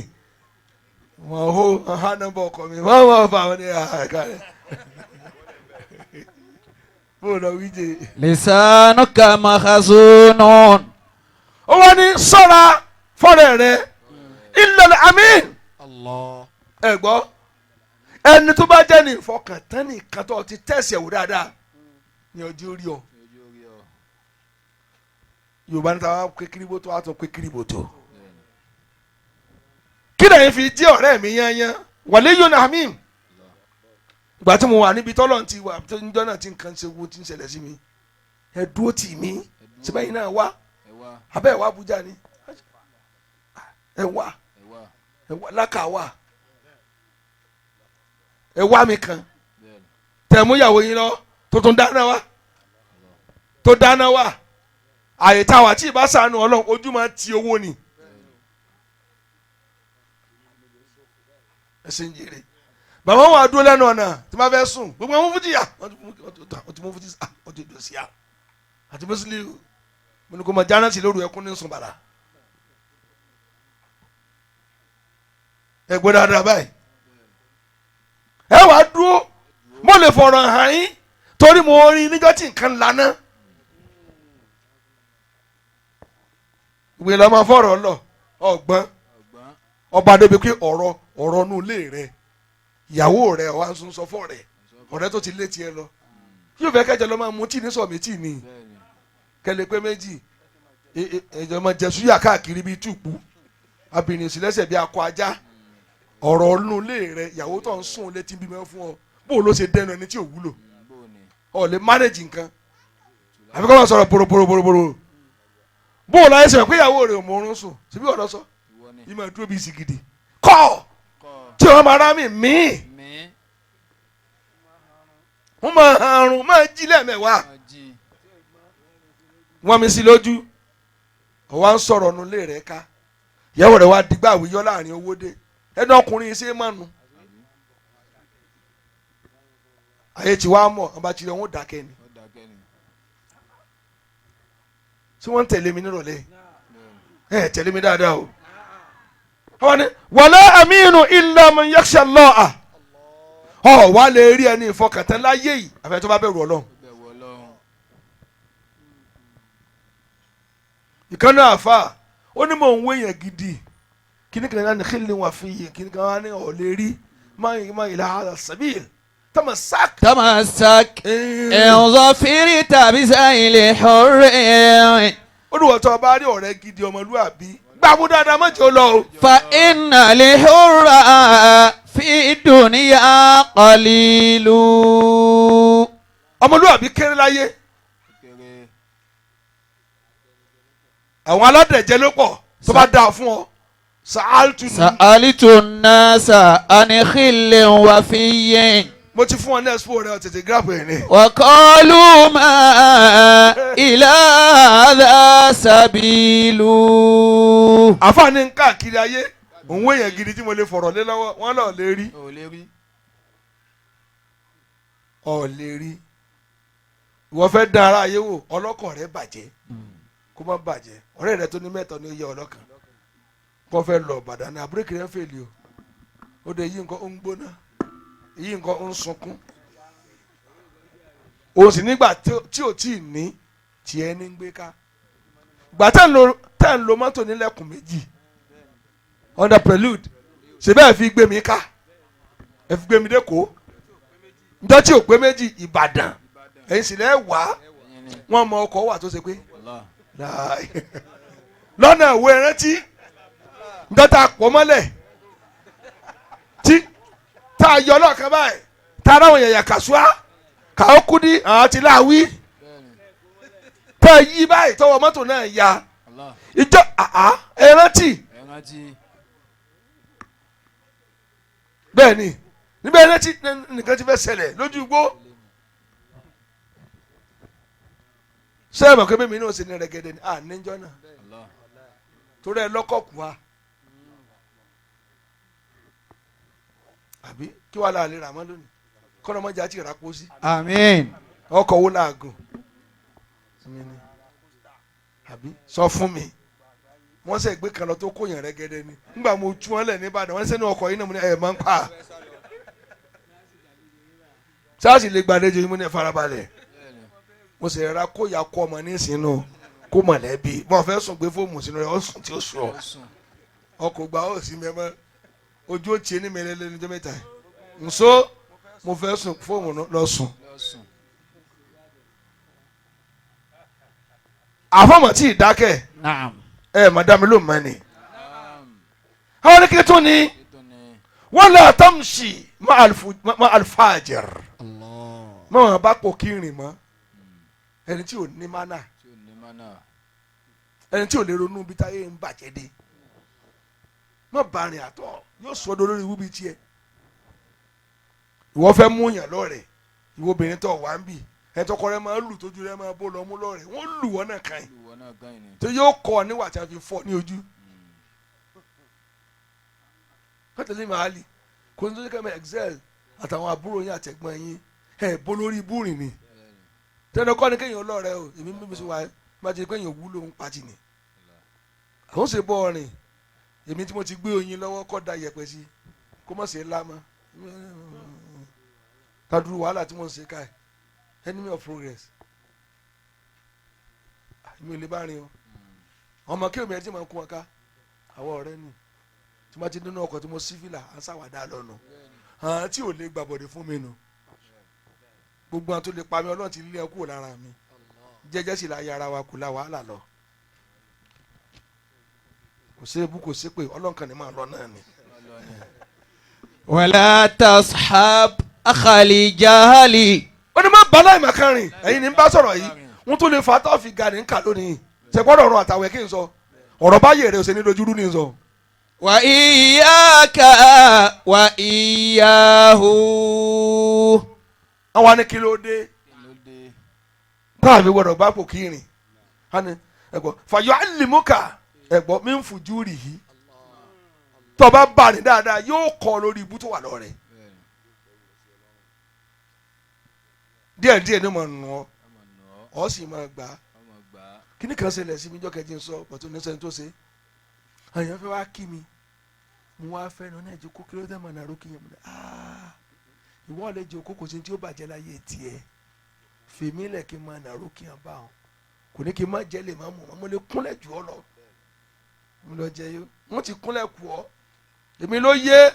wọ́n hó ha nọ́mbà ọkọ mi, wọ́n mọ̀ fà wọ́n ní àkà rẹ̀ bó lọ wíjẹ. لسانك مخزون. Ó wá ní sọ́ra fọ́rẹ̀ rẹ̀ ilẹ̀ amin. Allah. Ẹ gbọ́, ẹni tó bá jẹ́ ní ìfọkàntán nìkan tó ti tẹ̀sí ẹ̀wò dáadáa ní ọjọ́ orí ọ. Ojú orí ọ. Yorùbá ní tàwa kékeré bó tó wà tó kékeré bó tó. Bẹ́ẹ̀ni. Kí lẹ́yìn fi jẹ́ ọ̀rẹ́ mi yányán wàlẹ́ yóò náà mí. Ìgbà tí mo wà níbi tọ́lọ̀ ti wà tó ń jọ́nà tí nǹkan ṣe wo ti ń ṣẹlẹ̀ sí mi, ẹ dúró tì mí. Síbẹ̀ yìí náà wá, Ẹ wá. abẹ́ ẹ̀ wá Abuja ni, ẹ wá. Ẹ wá. Ẹ wá lákà wá, ẹ wá mi kan. Bẹ́ẹ̀ni. Tẹ̀mú ìyàwó yín lọ tó tún dáná wá, tó dáná wá àyè táwa tí ìbá sànù Ọlọ́run, ojú máa ti owó ni. Ẹ ṣe ń jèrè. Bàbá wa dúró lẹ́nu ọ̀nà tí wọ́n fẹ́ sùn, gbogbo àwọn fújì yà wọ́n ti mú fújì, wọ́n ti dùn sí yà àti mùsùlùmí. Mo ní kó máa jáná sí lóru, ẹkún ní sùn bàrà. Ẹ gbọ́ dáadáa báyìí. Ẹ wàá dúró, mo lè fọ̀rọ̀ hàn yín torí mo rí níjọ́ tí nǹkan lana. Ìwé lọ́mọ fọ̀rọ̀ lọ ọgbọ́n. Ọgbọ́n. Ọba débi pé ọ̀rọ̀ ọ̀rọ̀ nù lé rẹ, ìyàwó rẹ wà ń sọ fọ́ rẹ, ọ̀rẹ́ tó ti lé tiẹ̀ lọ yóò fẹ́ kẹjọ lọ máa mú tíì ní sọ méjì ni. Bẹ́ẹ̀ni. Kẹlẹ pé méjì, ẹjọ máa jẹ súyà káàkiri bíi túùpù abìnrin òsì lẹ́sẹ̀ bíi akọ ajá. Ọ̀rọ̀ nù lé rẹ, ìyàwó tó ń sùn létí bímọ fún ọ, bó o ló ṣe dẹnu ẹni tí ò wúlò? Bó ni? Ọ lè manage nǹkan àfi kọ́ máa sọ̀rọ̀ bòròbòròbòrò. Bó o láyé sọ̀rọ̀ pé ìyàwó rẹ̀ ò mọ orun sùn síbí ọ̀dọ́ sọ. Ìwọ ni. Yìí máa dúró bíi sìgìdì kọ́ Kọ́. tí wọ́n máa rá mi míì. Mi. Wọ́n máa harun, máa jí lẹ́ẹ̀mẹ́wàá. Máa jí. Wọ́n mi sí lójú, ọ̀wá ń sọ̀rọ̀ nu lé rẹ̀ ká, ìyàwó rẹ̀ wá dìgbà àwíyọ́ láàrin owó dé ẹnu ọkùnrin ṣe é mánu. Ayé tí wàá mọ̀ ọba tí wọ́n dákẹ́ ni. Ó dákẹ́ ni. Tí wọ́n ń tẹ̀lé mi nírọ̀lẹ́. Bẹ́ẹ̀ni. Ẹ tẹ̀lé mi dáadáa o. Àwọn ni wala aminu illa man yakhsha Allah. Ọ wá lè rí ẹni ìfọkàntán láyé yìí àfẹ́ tó bá bẹ̀rù Ọlọ́run. Ó bẹ̀rù Ọlọ́run. Ìkànnì àfa ó ní mò ń wé yẹn gidi, kíní kan náà ní kíni wà fi yìí, kíní kan wà ní ọ̀lẹ́ rí máa yìí máa ila hadha sabil tamasak. تمسك إن ظفرت بذيل حر. Ó ní wọ́n tó bá rí ọ̀rẹ́ gidi ọmọlúwàbí gbàmú dáadáa, má jẹ́ ó lọ o. فإن الحر في الدنيا قليل. Ọmọlúwàbí kéré láyé. Kéré. Àwọn aládẹ̀jẹ́ ló pọ̀. Tó bá dáa fún ọ sàáltù. سألت الناس عن خل وفي. Mo ti fún ọ ní expo rẹ, tètè gíráàpù ẹ̀ ní. وقالوا ما إلى هذا سبيل. Àfààní ń káàkiri ayé, òun èèyàn gidi tí mo lè fọ̀rọ̀ lé lọ́wọ́, wọ́n lọ́ọ́ lè rí. Ó lè rí. Ọ̀ lè rí. Ìwọ fẹ́ dán ara ayé wò, ọlọ́kàn rẹ bàjẹ́, kó má bàjẹ́. Ọ̀rẹ́ rẹ tó ní mẹ́tọ̀ ní ó yẹ ọlọ́kàn kó fẹ́ lọ Ìbàdàn ní àbúrẹ́kì rẹ fèlè o, ó de yí nǹkan ó ń gbóná, yí nǹkan ó ń sunkún, o sì nígbà tí ò tí ì ní tiẹ̀ ní gbé ká gbà tẹ́ ń lo mọ́tò nílẹ̀kùn méjì under prelude ṣe bẹ́ẹ̀ fi gbé mi ká, ẹ fi gbé mi dé kó njọ́ tí ò pé méjì Ìbàdàn, ẹ̀yin sì lẹ́ wá. Ẹ̀yin ni. Wọ́n mọ ọkọ̀ wà tó ṣe pé Allah. láì lọ́nà ìwé rántí njọ́ tá a pọ̀ mọ́lẹ̀ tí tá a yọ lọ́ọ̀kan báyìí, tá a ráwọn yẹ̀yà kàṣúà kàó kú ní àwọn ti láwí. Bẹ́ẹ̀ni. Tá a yí báyìí tọwọ́ mọ́tò náà ya. Allah. Ìjọ àá ẹ rántí. Ẹ rántí. Bẹ́ẹ̀ ni, níbẹ̀ rántí nìkan ti fẹ́ ṣẹlẹ̀ lójú igbó. Sẹ́yìn mọ̀ pé mímí náà ṣe ní rẹ̀gẹ̀dẹ̀ ní à níjọ́ náà. Allah. Torí ẹ lọ́kọ̀ kù wa àbí kí wàá láàlè rà mọ́ lónìí kọ́nà mọ́jà ti rà pósí. آمين. Ọkọ̀ wo làágùn mi ni àbí sọ fún mi, wọ́n sẹ̀ gbé kan lọ tó kó yàn rẹ́gẹ́dẹ́ ni. Nígbà mo tú wọn lẹ̀ nìbàdàn, wọ́n sẹ́nu ọkọ̀ yìí náà, mo ní ẹ̀ máa ń pa sáàsì lè gbàlejò yìí, mo ní ẹ̀ farabalẹ̀. Bẹ́ẹ̀ni. Mo sì rà kó ya kó ọmọ ní sínú kó mọ̀lẹ́bí bọ́n fẹ́ sùn, gbé fóòmù sínú rẹ̀, ó sùn tí ó sùn ọ́. Ó sùn. Ọkọ̀ gba ó sì mẹ́mọ́ ojú ó tiẹ̀ ní mẹ́lẹ́lẹ́ níjọ́ mẹ́ta yìí nso mo fẹ́ sùn, fóòmù lọ sùn. Lọ sùn. Àfọ̀mọ̀ tí ì dákẹ́. نعم. Ẹ madame ló mọ ni. Naam. Àwọn oníkẹ́ tún ni. Ètò ni. Wala tamshi ma alfajir. Mọ̀ wọn bá pò kírìn mọ́ ẹni tí ò ní mánà, Tí ò ní mánà. ẹni tí ò lè ronú bí táyé ń bàjẹ́ dé, mọ̀ bá rìn àtọ̀ yóò sọ ọdọ lórí wúbi tiẹ̀. Ìwọ fẹ́ mú yàn lọ́rẹ̀, ìwọ obìnrin tó wà ń bì, ẹni tọkọ rẹ máa ń lù tójú rẹ máa bó lọ mú lọ́rẹ̀, wọ́n lù wọ́n náà kàn yín Lù wọ́n náà gan ni. tó yóò kọ́ ọ níwà tí a fi fọ́ ní ojú. Kọ́tẹ́lẹ́ màálì kò ní tó ní kẹ́mi excel àtàwọn àbúrò yín àtẹ̀gbọ́n yín ẹ̀ bó lórí ibú rìn ni. Tẹnu kọ́ ni kéèyàn lọ́rẹ̀ o. Èmi mímu sí wa má ti di kéèyàn wúlò ń pati ni àwọn ṣe bọ́ ọrìn. Èmi tí mo ti gbé oyin lọ́wọ́ kọ́ da yẹ̀pẹ̀ sí kó mọ̀ sí lámọ́ tadúrú wàhálà tí mo ń ṣe ká ẹ̀ enemy of progress. Èmi ò lè bá rìn o. Ọmọ kí omi ẹ ti máa ń kó wọn ká àwọn ọ̀rẹ́ ni tí wọ́n ti nínú ọkọ̀ tí mo sí fìlà à ń ṣàwàdà lọ́nu àwọn tí ò lè gbàbọ̀dé fún mi nù. Gbogbo àwọn tó lè pa mí, Ọlọ́run ti lé ẹ kúrò lára mi. Jẹ́jẹ́ sì la yára wa kò la wàhálà lọ, kò sí ebú, kò sí pé Ọlọ́run kan ní máa lọ náà ni. ولا تصحب أخا جهل. Ó ní má bá láì màkà rìn. Ẹ̀yin ní ń bá sọ̀rọ̀ yìí, wọ́n tó lè fa tó fi ga ní nkà lónìí ṣe gbọ́dọ̀ ọ̀rọ̀ àtàwẹ̀ kí n sọ ọ̀rọ̀ bá yèrè òsè ní dojúrú ní sọ. وإياك وإياه. Àwọn ní kí ló dé Kí ló dé? táàbí gbọ́dọ̀ bá pò kí rìn hàní ẹ̀gbọ́n fàyọ àlìmúkà ẹ̀gbọ́n mi ń fojú rì yìí tó bá bá ní dáadáa yóò kọ́ lórí ibú tó wà lọ́rẹ̀. Bẹ́ẹ̀ni. Díẹ̀ díẹ̀ ní mo nù ọ́. Ọmọ nù ọ́. Ọ́ sì máa gbà á. Ọmọ gbà á. Kíní kan ṣẹlẹ̀ sí mi jọ́ kẹjì ń sọ pàtó ní sẹ́ni tó ṣe àyàn fẹ́ wá kí mi, mo wá fẹ́ nu náà jókòó. Kí ló dé mọ̀ nàró kí yẹn? Mo ní ìwọ lè jókòó, kò sí tí ó bàjẹ́ láyé tiẹ̀. Fèmí lẹ̀ kí n máa nàró kí yẹn bá wọn kò ní kí n má jẹ́ lè má mú wọn. Mo lè kúnlẹ̀ jù ọ lọ, mo lọ jẹ yó, wọ́n ti kúnlẹ̀ kù ọ́, èmi ló yé.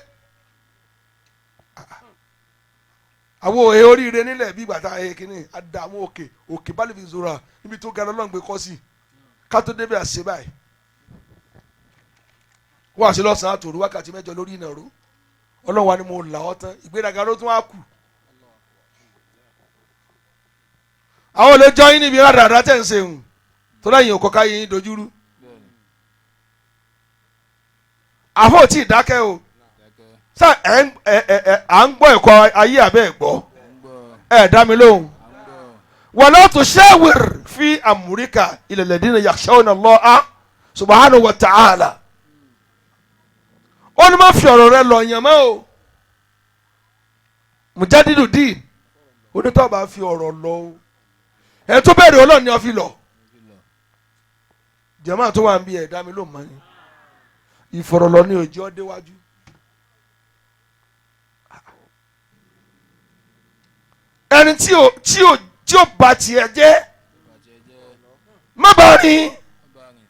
Àwọn òye oríire nílẹ̀ bí bàtà ayé kínní àdààmú òkè òkè bá lè fi zora níbi tó ga lọ́lọ́run gbé kọ́ sí ká tó débẹ̀ àṣẹ báyìí wọ́n àṣẹ lọ́sàn-án àtòrú wákàtí 8 lórí ìnàró. Ọlọ́run wa ni mo là ọ́ tán, ìgbéraga ló tún wá kù. Àwọn olè jọ yín níbi rádàrá tẹ̀ ń ṣeun tó lẹ́yìn òkò káyé yín dojúrú. Bẹ́ẹ̀ni. Àfọ̀ ò tí ì dákẹ́ o. Dákẹ́. Sá ẹ̀ ń ẹ̀ ẹ̀ ẹ̀ à ń gbọ́ ẹ̀kọ́ ayé àbẹ́ ẹ̀ gbọ́? À ń gbọ́. Ẹ̀ dá mi lóhùn. À ń gbọ́. Wala tushawir fi amurika ila alladhina yakhshawna Allaha subhanahu wa ta'ala. Ó ní má fi ọ̀rọ̀ rẹ lọ yàn mọ́ o. Mujadidu dín onítọ̀ bá fi ọ̀rọ̀ lọ o, ẹ̀ tó bẹ̀rẹ̀ Ọlọ́run ni wọ́n fi lọ. Fi lọ. Jàmáà tó wà ń bí ẹ̀ dá mi lóhùn mọ́ ni ìfọ̀rọ̀lọ́ ní òjò déwájú. Ẹni tí ò bá tiẹ̀ jẹ́, Bàjẹ́ jẹ́. má bá rìn. Má bá rìn.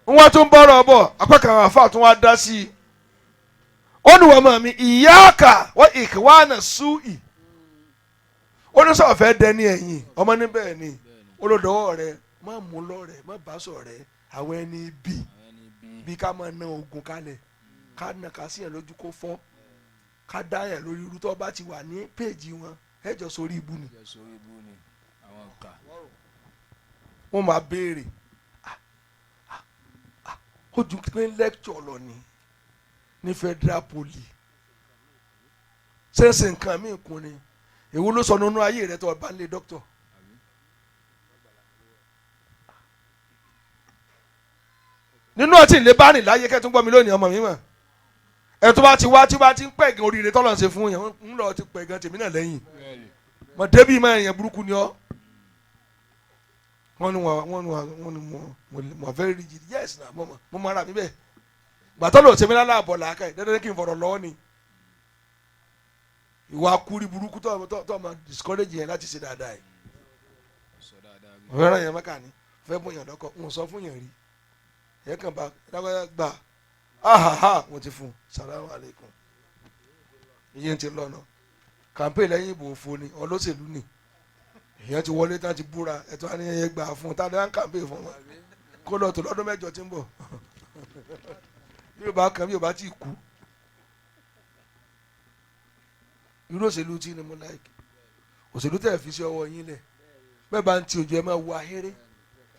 Wọ́n tún bọ́rọ̀ bọ̀, apá kan àwọn àfáà tún wá dá sí i. Ó ní wọ́n mọ̀ mi ìyáàkà wọ́n ìkíwánà súì. Ó ní sọ̀rọ̀ fẹ́ dẹni ẹ̀yìn ọmọ níbẹ̀ ni. Bẹ́ẹ̀ni. Olódọ́wọ́ rẹ má mú lọ́rẹ̀, má bá sọ̀ rẹ àwọn ẹni bí Àwọn ẹni bí. bí ká máa na oògùn kalẹ̀, ká na ká sí yẹn lójú kó fọ́, ká dá yẹn lórí irú tó bá ti wà ní péèjì wọn ẹjọ́ sórí ibu ni. Jẹ́ sórí ibú ni. Àwọn ọ̀kà. Wọ́n máa béèrè. Ó ju pé lecture lọ ni ní federal poly sẹ́nsẹ̀ nǹkan míì kún ni. Èwo ló sọ nínú ayé rẹ tó o bá ń lé dókítọ̀? Nínú ọtí ìlé bá rìn láyé kẹ́tún gbọ́ mi lónìí, ọmọ mi mọ̀ ẹ tó bá ti wá tí bá ti ń pẹ̀gàn oríire tọ́lọ̀ ń ṣe fún yẹn ń lọ ti pẹ̀gàn tèmi náà lẹ́yìn. Bẹ́ẹ̀ni. Mọ̀ débi máa yẹn burúkú ni ọ́. Wọ́n ní wọ́n ní wọ́n ní wọ́n very rigid. Yes, na mo mọ ara mi bẹ́ẹ̀. Gbàtọ́ lò sẹ́mi lálẹ́ àbọ̀ làákà yìí dandan kí n fọ̀rọ̀ lọ́wọ́ ni ìwà kúri burúkú tó tó tó máa discourage yẹn láti ṣe dáadáa yìí. Sọ dáadáa rí. Ọ̀fẹ́ ràn yẹn mẹ́ka ni fẹ́ bún yàn lọ́kọ̀ ń sọ fún yàn rí yẹn kàn bá dágbájá gbà ahaha mo ti fún salamu aleykum ìyẹn ti lọ́nà campaign lẹ́yìn ìbò òfo ni olóṣèlú ni èèyàn ti wọlé tán ti búra ẹ̀tọ́ á ní ẹyẹ gbà fún un tá a dá ń campaign fún wọn kó lọ tó lọ́dún 8 tí ń bọ̀ bí yóò bá kàn bí yóò bá ti kú. Irú òṣèlú tí ni mo like. Òṣèlú tẹ̀ fi sí ọwọ́ yín lẹ̀. Bẹ́ẹ̀ bá ń ti òjò ẹ máa wo ahéré.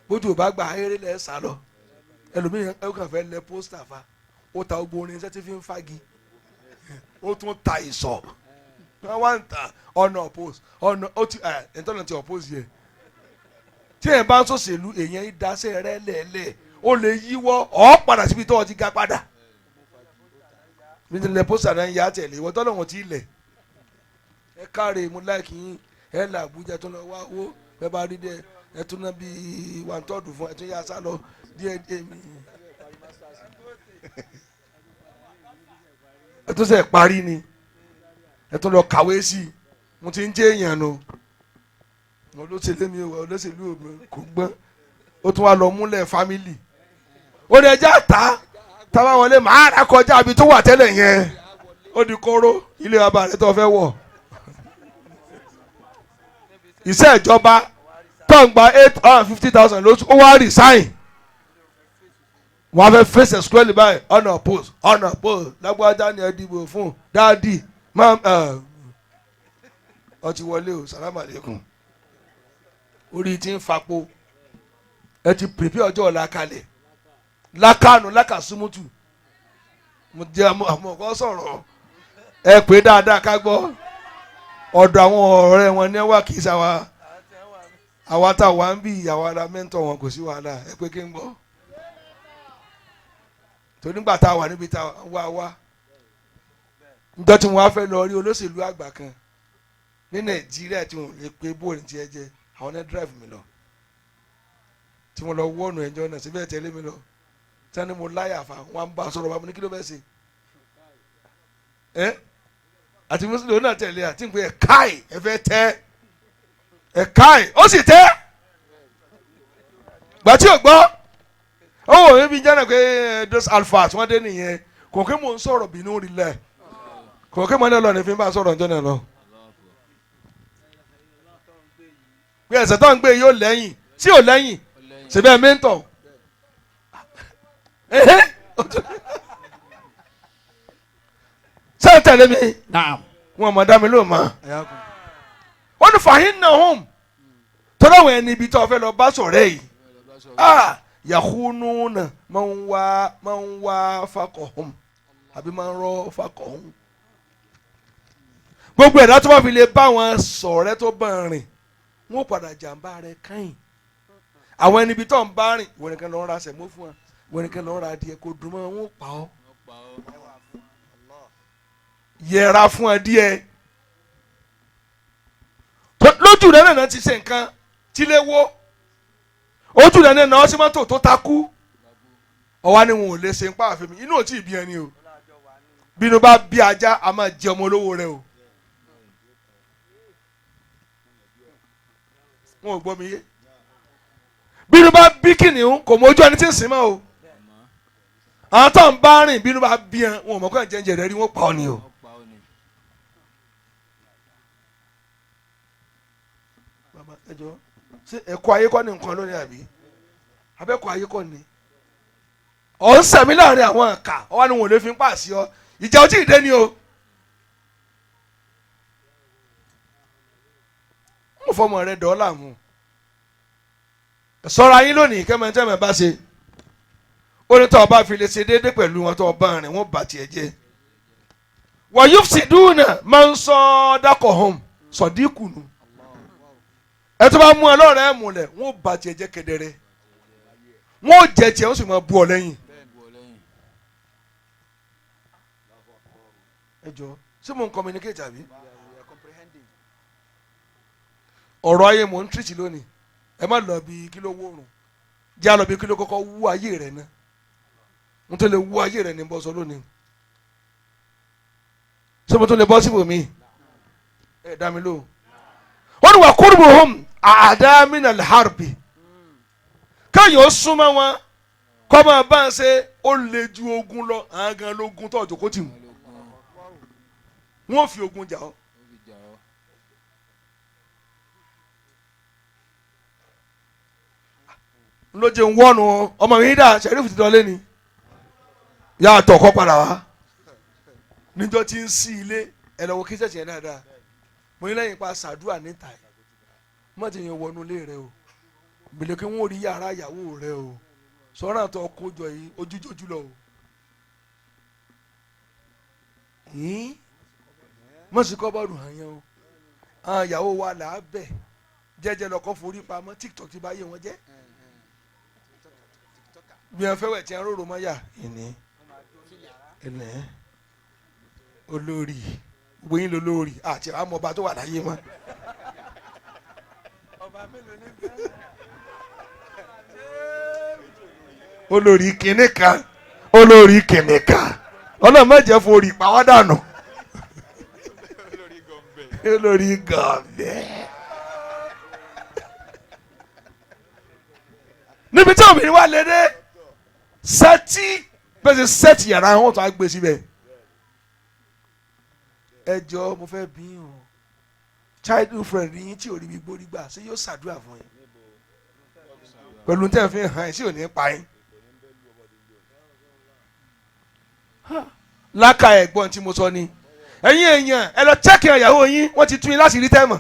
Bójú ò bá gba ahéré lẹ̀ sá lọ. Ẹlòmíràn ẹ kàn fẹ́ lẹ pósítà fa. Ó ta gbogbo orin iṣẹ́ tí fi ń fagi. Ó tún ta ìsọ̀. Wọ́n wá ń ta ọ̀nà oppose ọ̀nà ó ti ẹ̀ ẹ̀ ti oppose yẹ. Tí ẹ̀ bá ń sòṣèlú èèyàn ìdásẹ́ rẹ̀ lẹ̀lẹ̀ ó lè yíwọ́ ọ̀ padà síbi tó o ti ga padà. Bí ti lẹ pósítà náà ń yá tẹ̀lé ìwọ tọ́lọ̀ wọn ti lẹ̀. Ẹ káre mo láìkí yín ẹ là Àbújá tó lọ wá owó ẹ bá rí díẹ̀ ẹ tún ná bíi one third fún ẹ tún yá sá lọ díẹ̀ díẹ̀ mi. Ẹ tún sẹ̀ parí ni ẹ tún lọ kàwé sí i mo ti ń jẹ́ èèyàn nu olóṣèlú mi ò olóṣèlú mi kò gbọ́n ó tún wá lọ múlẹ̀ fámìlì ó ní ẹjẹ́ àtá táwa wọlé màá rà kọjá àbí tó wà tẹ́lẹ̀ yẹn ó di kóró ilé bàbá rẹ tó fẹ́ wọ̀ iṣẹ́ ìjọba tó ń gba 850,000 lóṣù ó wá resign wọ́n á fẹ́ face squarely báyìí ọ̀nà post lágbájá ni ẹ dìbò fún dáàdì máa ọ ti wọlé o salamu aleykum orí ti ń fapò ẹ ti prepare ọjọ́ ọ̀la kalẹ̀ lákàánú lákàsúmùtù mo jẹ́ àmọ́ ọkọ sọ̀rọ̀ ẹ pé dáadáa ká gbọ́ ọ̀dọ̀ àwọn ọ̀rẹ́ wọn ní wà kì í sáwa àwa tá a wà ń bí ìyàwó ara mẹ́ńtọ̀ wọn kò sí wàhálà ẹ pé kí n gbọ́ tó nígbà tá a wà níbi tá a wà wá níjọ́ tí wọ́n á fẹ́ lọ rí olóṣèlú àgbà kan ní Nàìjíríà tí wọ́n lè pe bóòlù tiẹ̀ jẹ́ àwọn náà drive mi lọ tí wọ́n lọ wọ́ọ̀nù ẹjọ́ náà síbẹ̀ tẹ̀lé mi lọ sani mo láyà fa wọn bá sọ̀rọ̀ bá mo ní kí ló fẹ́ ṣe ẹ àti mùsùlùmí náà tẹ̀lé àti nǹkan ẹ̀ káì ẹ fẹ́ tẹ́ ẹ káì ó sì tẹ́ gbàtí ò gbọ́ ó wò mí bí jẹ́nà pé those alphas wọ́n dé nìyẹn kò kí mò ń sọ̀rọ̀ bínú rí lẹ̀ kò kí mò ń lọ ní fi bá sọ̀rọ̀ ǹjọ́ náà lọ. Pé ẹ̀sẹ̀ tó ń gbé yóò lẹ́yìn tí ò lẹ́yìn síbẹ̀ mẹ́ńtọ̀ ṣé ẹ tẹ̀lé mi wọn mọ̀ dá mi lóun mọ́ wọ́n ní fàhín náà hùm tọ́lá àwọn ẹni ibi tó fẹ́ lọ bá sọ̀rẹ́ yìí yahununa máa ń wá fakọ̀hún àbí máa ń rọ́ fakọ̀hún gbogbo ẹ̀dá tó bá fi lè bá wọn sọ̀rẹ́ tó bá rìn wọn padà jàǹbá rẹ̀ káyìn àwọn ẹni ibi tó ń bá rìn ìwọ nìkan lọ ń ra sẹ̀mó fún wa ìwọ nìkan lọ ń ra adìẹ kò dùn mọ́ wọn ò pa ọ́ yẹra fún ẹ díẹ̀ lójú rẹ náà ti ṣe nǹkan tí lè wó ojú rẹ náà ọsẹ mọ́tò tó takú ọwọ́ ni wọn ò lè ṣe ń pa àfẹ́mi inú ò tí ì bí ẹni o bínú bá bí ajá a máa jẹ ọmọ olówó rẹ o wọn ò gbọ́ mi yé bínú bá bí kìnìún kò mójú ẹni tí ń sìn mọ́ o àwọn tó ń bá rìn bínú bá bí ẹ wọn ò mọ̀ kó ẹ̀ jẹ́njẹ́ rẹ rí wọn pa ọ ni o. Bàbá ẹ jọ ṣé ẹ̀kọ́ ayé kọ́ ni nǹkan lónìí àbí abẹ́kọ̀ ayé kọ́ ni ọ̀ ń sẹ̀mí láàrin àwọn ẹ̀ka ọwọ́ ni wọn ò lè fi ń pàṣẹ ọ ìjà ojú ìdé ni o. Mo fọmọ rẹ dọ́là mu sọ́ra yín lónìí kẹ́mẹ́tẹ́mẹ́ bá ṣe ó ní tó o bá fi lè ṣe déédéé pẹ̀lú wọn tó o bá rìn wọ́n bá tiẹ̀ jẹ́ wọ́n yóò sì dúnà máa ń sọ dákọ̀ hàn sọ̀díkù nù ẹ tó bá mú ẹ lọ́rẹ̀ẹ́ múlẹ̀ wọ́n bá tiẹ̀ jẹ́ kedere wọ́n jẹ tiẹ̀ wọ́n sì máa bu ọ lẹ́yìn. Ẹ jọ ṣé mo ń communicate àbí ọ̀rọ̀ ayé mò ń tìrìtì lónìí ẹ má lọ bí kí ló wóorùn jẹ́ àlọ́ bí kí ló kọ́kọ́ wú ayé rẹ̀ náà mo tó lè wú ayé rẹ̀ ní bọ́sọ lónìí ṣé mo tó lè bọ́ síbòmí ẹ dá mi lóhùn. Wọ́n ní wà kúrúbù hum àdámínà lẹ́hàrbì káyọ̀ ó súnmọ́ wọn kọ́ máa bá ń ṣe ó lè ju ogun lọ àwọn gan lógun tó ọjọ́ kó tì wọ́n wọ́n fi ogun jà ọ́. Ló jẹ́ ń wọ́nu ọmọ mi dà sẹ́rífù ti dọ́lé ni yà á tọ̀ kọ́ padà wá níjọ́ tí ń sí ilé Ẹ lọ wo kíṣẹ́ẹ̀tì yẹn dáadáa. Mo ní lẹ́yìn pa ṣàdúrà níta yìí, má ti yẹn wọnú ilé rẹ o, gbèlè kí wọ́n rí yàrá ìyàwó rẹ o, sọ̀rọ̀ àtọ̀ kójọ yìí ojújójú lọ o. Mọ̀sí kọ́ bọ́ọ̀lù hàn yẹn o. Àwọn ìyàwó wa là á bẹ̀ jẹ́jẹ́ lọ́kọ́ forí pamọ́. TikTok ti bá yé wọn jẹ́ bí wọn fẹ́ wẹ̀ tí wọn rorò mọ́ yà ìní ìní olórí gbogbo yín lolórí àti àwọn ọmọọba tó wà láyé wọn. Olórí kìnìún kan, olórí kìnìún kan, ọlọ́run má jẹ́ forí pàwọ́ dànù, olórí gọ̀ọ̀bẹ. Níbi tí obìnrin wà lédè sẹ́tì bẹ́ẹ̀ ṣe sẹ́tì yàrá wọn tó á gbé síbẹ̀. Ẹ jọ, mo fẹ́ bí yín o, childhood friend yín tí ò rí mi gbórí gbà, ṣé yóò ṣàdúrà fún yín pẹ̀lú tẹ́ ẹ fi hàn ẹ́ sí òní pa yín? Láka ẹ̀gbọ́n tí mo sọ ni, ẹ̀yin èèyàn, ẹ lọ check ìyàwó yín, wọ́n ti tún yín láti rí tẹ́mọ̀.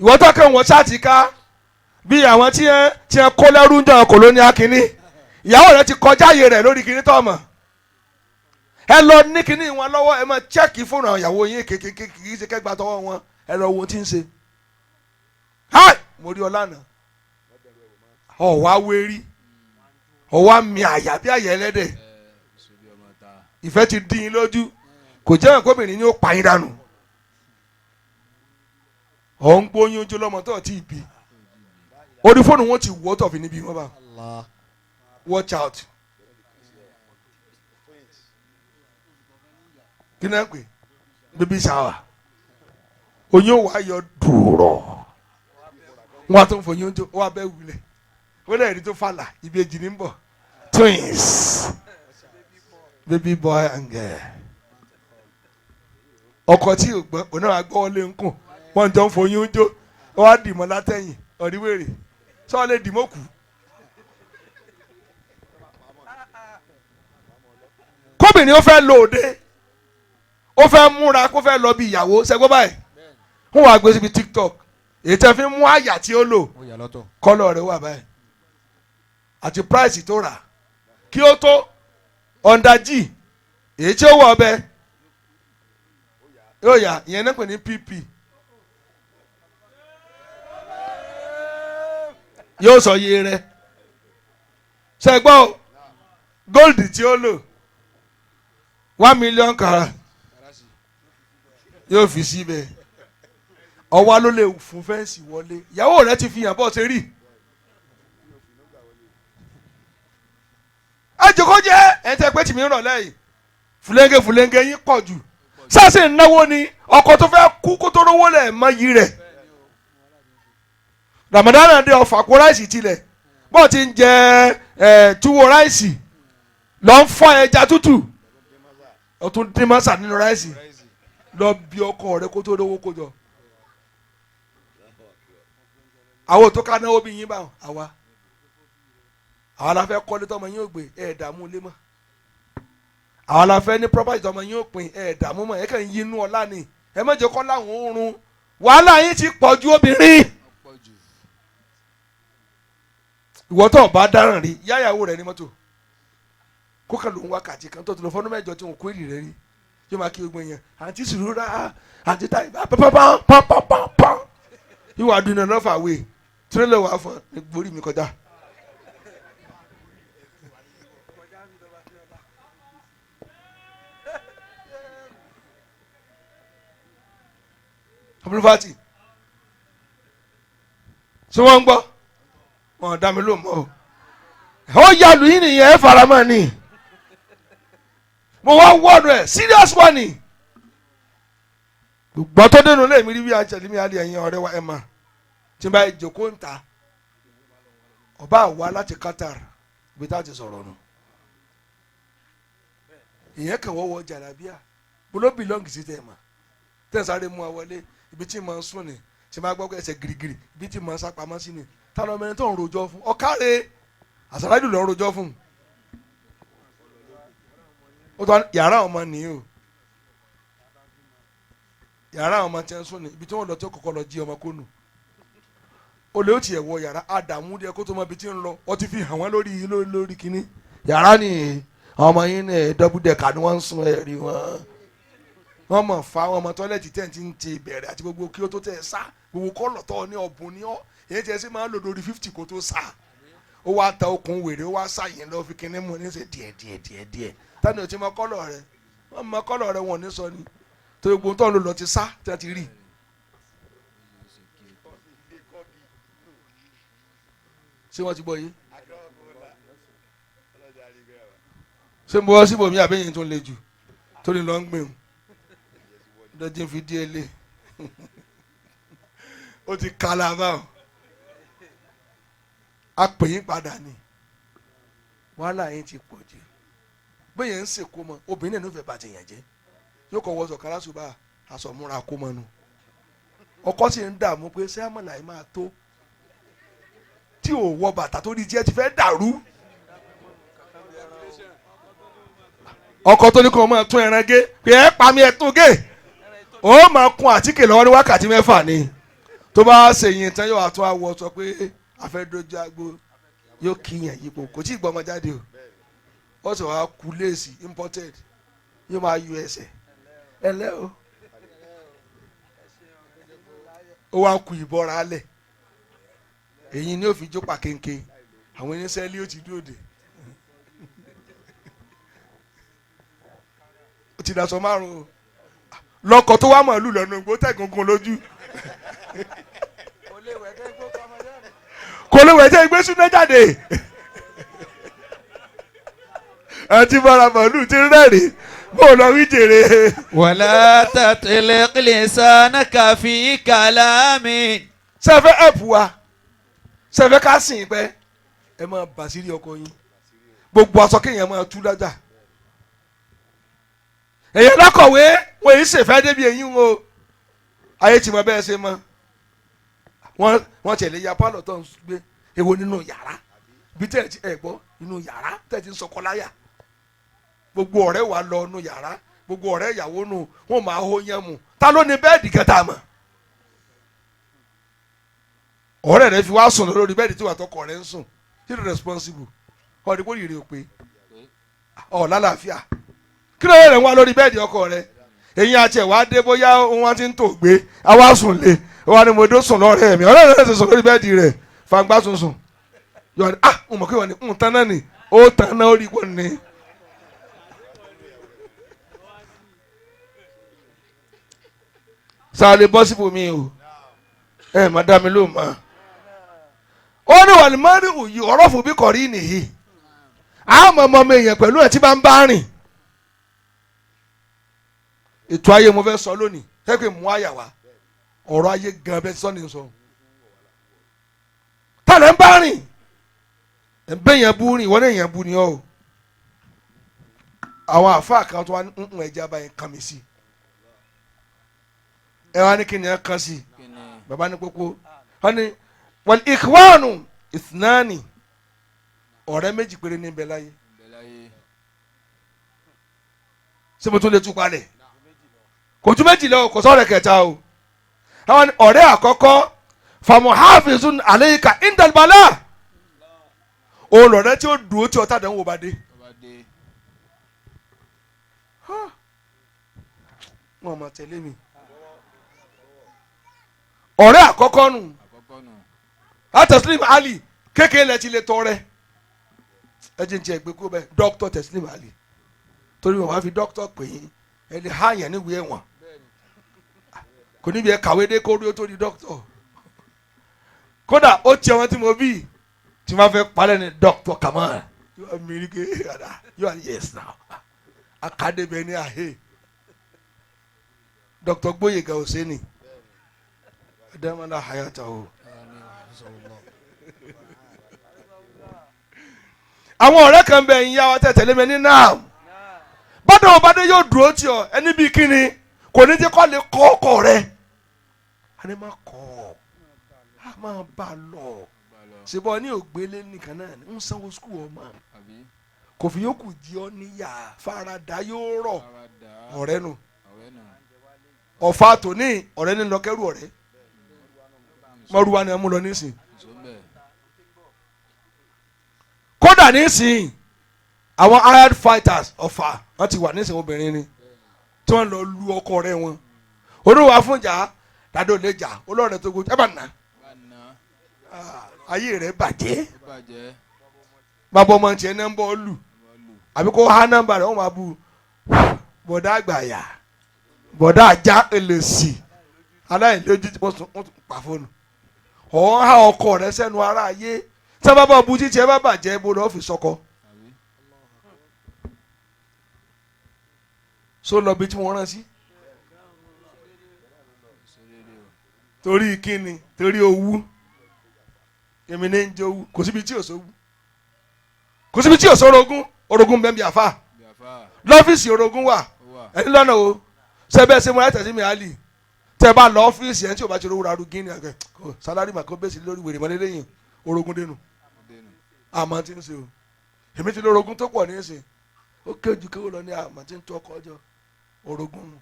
Ìwọ́n tó kàn wọ́n ṣáàtì ká bí àwọn tí ẹ kó lẹ́rú ń jọ kòlóníà kínní, ìyàwó rẹ ti kọjá ààyè rẹ lórí kínní tó mọ̀. Ẹ lọ ní kínní wọn lọ́wọ́, ẹ máa check fóònù àwọn ìyàwó yín kékeré, kì í ṣe kẹgbà tọwọ́ wọn. Ẹ lọ wo ohun tí ń ṣe. Háì, mo rí ọ lánàá, ọ̀wá wérí, ọ̀wá mi àyà bí àyà ẹlẹ́dẹ̀. Ẹ ṣe bí ọmọ ta. Ìfẹ́ ti dín in lójú, kò jẹ́ ẹ̀kọ́ obìnrin ni ó pa yín dànù. Ọ̀ ń gbóyún ojú lọ́mọ tó ti bí orí fóònù wọn ti wọ́ tọ̀ fi níbi wọn bá. Allah. Watch out. Kí náà pè baby shower, oyún wa yọ dùrọ̀, wọn a tó ń fọyín ojú wọn abẹ́ wulẹ̀, wọn náà rí tó falà, ìbejì ní bọ̀, twins, baby boy and girl. Ọkọ tí ò gbọ́ òun náà gbọ́ wọlé ńkùn, wọn jọ ń fọyín ojú, wọn á dìmọ́ látẹ̀yìn ọ̀ríwèrè sọ lè dìmọ́ kù. Kóbìnrin ó fẹ́ lọ òde, ó fẹ́ múra kó fẹ́ lọ bí ìyàwó ṣẹgbọ́n báyìí, wọ́n wàá gbé síbi TikTok èyí tẹ́ fi mú àyà tí ó lò. Ó yà lọ́tọ̀. Kọ́lọ̀ rẹ̀ wà báyìí àti price tó rà kí ó tó ọ̀ndàjì èyí tí ó wọ̀ ọbẹ̀ yóò yà, ìyẹn náà pè ní pp, yóò sọ iye rẹ̀ ṣẹgbọ́n o. Gold tí ó lò, 1 million karat, yóò fi síbẹ̀. Ọwá ló lè fún fence wọlé, ìyàwó rẹ ti fi hàn bọ́ ṣe rí. Àjòkó jẹ́ ẹ̀ tẹ́ pé tìmí ń rọ̀ lẹ́yìn fúlẹ́ńgẹ́ fúlẹ́ńgẹ́ yín pọ̀ jù sáàsì ń náwó ni ọkọ tó fẹ́ kú kó tó rówó lẹ̀ mọ́ yìí rẹ̀. Ramadan dé, ọfà kó ráìsì tilẹ̀ bọ́ọ̀ ti ń jẹ ẹ̀ túwó ráìsì lọ ń fọ́ ẹja tútù, ó tún dín mọ́sà nínú ráìsì. Lọ bí ọkọ rẹ kó tó rówó kó jọ. Àwọn tó ká náwó bí yín báwọn, àwa la fẹ́ kọ́lé tọmọ yín ò gbé, ẹ̀ dààmú lé mọ́. Àwa la fẹ́ ní property tọmọ yín ò pín, ẹ̀ dààmú mọ́. Ẹ̀ kàn ń yinú ọlá ni, ẹ má jẹ́ kọ́ láwọn oorun wàhálà yín ti pọ̀ ju obìnrin. Pọ̀ jù. Ìwọ tó bá dáràn rí yáyàwó rẹ ní mọ́tò kó kàn ló ń wákàtí kan tó ti lọ fọ́nú mẹ́jọ tí wọn kó èrì rẹ rí, yóò máa kí gbogbo yẹn, àǹtí sùúrà, àǹtí táyì pàpàpàpàpàpà, ìwà dùnà lọ́fà wé tírélẹ̀ wà fún ẹ gborí mi kọjá. Abúlúfàtì ṣé wọ́n ń gbọ́ wọn dá mi ló mọ́ o. Ó yàlù yín nìyẹn, ẹ faramọ́ ni. Mo wá wọ́ọ̀nù ẹ̀ serious one ni gbọ́ tó dénú lé mi rí bí àjẹlí mi àlẹ́ ẹ̀yìn ọ̀rẹ́ wa ẹ̀ mà tí n bá jòkó ń ta ọba àwa láti Qatar ibi tá a ti sọ̀rọ̀ nù. Ìyẹn kàn wọ́wọ́ jàlábíà bolo belong sí tẹ̀ mà tẹ̀ sáré mú wa wọlé ibi tí mo ń sùn ni, tí mo bá gbọ́ pé ẹsẹ̀ girigiri ibi tí mo ń sápamọ́ sí ni. Ta lọ́mọ ẹni tó ń rojọ́ fún ọ̀kárẹ̀ àsàlájù ló ń rojọ́ fún ó tọ́ yàrá ọmọ nìyí o. Yàrá àwọn ọmọ tí ń sùn ní ibi tí wọ́n lọ tí ó kọ́kọ́ lọ jí ọmọ kó nù. Olè ó tiẹ̀ wọ yàrá àdàmú díẹ̀ kó tó mọ ibi tí ń lọ. Ó ti fi hàn wọ́n lórí lórí kínní. Yàrá ni àwọn ọmọ yín ní double decker ni wọ́n ń sùn ẹ̀rí wọn. Wọ́n mọ̀ fa àwọn ọmọ toilet tẹ̀ ń ti bẹ̀rẹ̀ àti gbogbo kí ó tó tẹ̀ sá gbogbo kọ́lọ̀ tọ́ ní ọ̀bùn ní ọ́ èyí tí ẹ sì máa ń lò lórí 50 kó tó sá. Ó wá ta okùn wèrè, ó wá sáyẹn lọ fi kinní mu ní ṣe díẹ̀ díẹ̀ díẹ̀ díẹ̀. Tani ò ti mọ kọ́lọ̀ rẹ? Wọ́n mọ kọ́lọ̀ rẹ, wọn ò ní sọ ni torí gbogbo tó ń lò lọ ti sá tí wọ́n ti rí. Ṣé wọ́n ti gbọ́ yé? Ṣé mo wá síbòmí àbẹ́yẹn tó ń le jù torí lọ ń gbìn lọ́jọ́ fi díẹ̀ lé ó ti kala báwọn a pè yín padà ni wàhálà yín ti pọ̀ jù. Bẹ́ẹ̀ yẹn ń sèkó mọ obìnrin náà ló fẹ́ bàjẹ́ yẹn jẹ́ yóò kọ́ wọ́sọ̀ kárásùbà aṣọ múra kó mọ nu ọkọ sì ń dààmú pé ṣé àmàlà yìí máa tó tí ò wọ bàtà tó di jẹ́ ti fẹ́ dàrú. Ọkọ tó ní kó máa tún ẹran gé pé ẹ pa mi ẹ tún gé ó máa kun àtíkè lọ́wọ́ ní wákàtí 6 ni tó bá ṣèyìn tán yóò wá tún àwọ̀ sọ pé afẹ́dójú agbo yóò kíyàn yípo kò tí ì gbọ́ ọmọ jáde o. Ó sì wá ku léèsì imported yóò máa yọ ẹsẹ̀ ẹlẹ́ o. Ó wá ku ìbọra alẹ̀ èyí ni ó fi jópa kéńké àwọn oníṣẹ́ ilé ó ti dúró dè. Ó ti daṣọ 5 lọkọ̀ tó wá màálù lọ́nà ìgbó tẹ̀gúngún lójú. Kò lè wẹ̀ tẹ́ gbé súná jáde. Àti bọ́ra màálù ti rẹ́rìn bó lọ wí jèrè. ولا تطلق لسانك في كلام. Sẹ́fẹ̀ ẹ̀pù wa sẹ́fẹ̀ ká sìn pẹ́ ẹ máa bàṣírí ọkọ yín gbogbo aṣọ kéèyàn máa tú dájà. Èyàn lákọ̀wé wọ́n èyí ṣèfẹ́ débi èyí ń o ayé tí mo bẹ́ẹ̀ ṣe mọ́ wọ́n tẹ̀lé ya pálọ̀ tó ń gbé èwo nínú yàrá bí tẹ̀ ẹ̀ gbọ́ nínú yàrá tẹ̀ ti ń sọkọ láyà gbogbo ọ̀rẹ́ wa lọ nínú yàrá gbogbo ọ̀rẹ́ ìyàwó nù wọ́n máa hó yẹn mu ta ló ní bẹ́ẹ̀dì kẹta mọ̀ ọ̀rẹ́ rẹ fi wá sùn lórí bẹ́ẹ̀dì tí wàá tọkọ rẹ ń sùn kí ló responsible ọ̀rẹ́ kò rírì òpè ọ̀ lálàáfíà kí ló rẹ̀ ń wá lórí bẹ́ẹ̀dì ọkọ rẹ èyí àti ẹ̀ wá dé bóyá wọ́n ti ń tò gbé àwa sùn lé wọ́n ní mo dó sùn lọ́rẹ́ mi ọ̀rẹ́ rẹ̀ ti sùn lórí bẹ́ẹ̀dì rẹ̀ fàǹgbá sùn sùn yọ ni ah mo mọ̀ kí wọ́n ní ń tán náà ni ó tán náà ó rí wọ́n ní. Sáré bọ́ síbò mi o ẹ má dá mi ló ma ó ní wàlí mọ́rí òyì ọ̀rọ̀ fún bí kọ̀rí nìyí àmọ́ ọmọ mi èèyàn pẹ̀lú ẹ̀ tí bá ń bá rìn. Ètò ayé mo fẹ́ sọ lónìí kẹ́kẹ́ mú àyà wá ọ̀rọ̀ ayé gan bẹ́ẹ̀ sọ ní sọ. Tàlẹ́ ń bá rìn ẹ̀ ń bẹ́ yẹn bú rìn ìwọ náà yẹn bú ni ọ́ o. Àwọn àáfàá kan tó wá ní ń ẹja báyìí kàn mí sí. Ẹ wá ní kí ni ẹ kàn sí bàbá ní pópó wọ́n ní wal ikhwanu ithnani ọ̀rẹ́ méjì péré ní bẹ láyé. Ṣé mo tún lè tú palẹ̀? Kò tún méjì lọ, kò sọ̀rọ̀ kẹta o. Àwọn ọ̀rẹ́ àkọ́kọ́ famuhafizun alayka indalbala òun lọ̀rẹ́ tí ó dùn ó tí ọ̀tá àdánwò bá dé. Wọn máa tẹ̀lé mi. Ọ̀rẹ́ àkọ́kọ́ nù Teslim Ali kékeré lẹ ti lè tọrẹ ẹ jẹ́ n tiẹ̀ gbé kó bẹ́ẹ̀ Dr. Teslim Ali torí wọn wá fi dókítà pè yín ẹ lè há yẹn níwèé ẹ̀wọ̀n kò níbi ẹ kàwé dé kó rí ó tó di dókítà kódà ó tiẹ̀ wọn tí mo bí tí wọ́n fẹ́ palẹ̀ ní Dr. Kamal yóò mi rí ké yóò wá yes now akadébẹ̀ ní àhẹ́ Dr. Gboyega Oseni adamala hayata o. Àwọn ọ̀rẹ́ kan bẹ̀ ń yá wa tẹ̀tẹ̀lé mi ní náà bọ́dọ̀ ọ̀bádé yóò dúró tì ọ́ ẹni bíi kíni kò ní jẹ́ kó lè kọ́ ọkọ rẹ̀ a ní má kọ́ ọ a máa bá a lọ ṣùgbọ́n ní ògbélé nìkan náà ń sanwó skul ọmọ kò fi yókù di ọ níyà farada yóò rọ̀ ọ̀rẹ́ nu Ọ̀fà tòní ọ̀rẹ́ ní lọ́kẹ́rù ọ̀rẹ́ mọ́rúwa ni ẹ mú lọ nísìn. Kódà nísìn àwọn hired fighters Ọ̀fà wọ́n ti wà nísìn, obìnrin ni tí wọ́n lọ lu ọkọ rẹ̀ wọn. Olúwa fúnjà dàdó lè jà olóòrè tó gbó ẹ bá nà ayé rẹ̀ bàjẹ́. Bàbá ọmọ tiẹ̀ náà ń bọ́ lù àbí kó há nọ́mbà rẹ̀ wọ́n máa bu bọ̀dá àgbàyà bọ̀dá ajá èlèsì aláìlójú wọ́n tún pa fóònù. Ọ̀hún há ọkọ rẹ̀ sẹ́nu ara ayé sábà bá bu títí ẹ bá bàjẹ́ bó lọ́ọ́ fi sọkọ. So lọ bí tí wọ́n rán sí. Torí kíni? Torí owú. Èmi ní ń jẹ owú. Kò síbi tí ò sówú, kò síbi tí ò sórogún. Orogún bẹ́ẹ̀ bí àfa lọ́fíìsì orogún wà ẹni lọ́nà o sẹ́bẹ̀ ṣe mo láti tẹ̀sí mi àlì tẹ́ bá lọ ọ́fíìsì ẹni tí o bá ti rówó ra rúgí ni àgbẹ̀ sálárì mà kó bẹ́sì lórí wèrè mọ́lẹ́ lẹ́yìn orogún dénú àmọ́ tí ń ṣe o. Èmi ti lórogún tó pọ̀ ní ìsìn ó kéjù kéwò lọ ní àmọ́ tí ń tó ọkọ̀ ọjọ́ orogún nù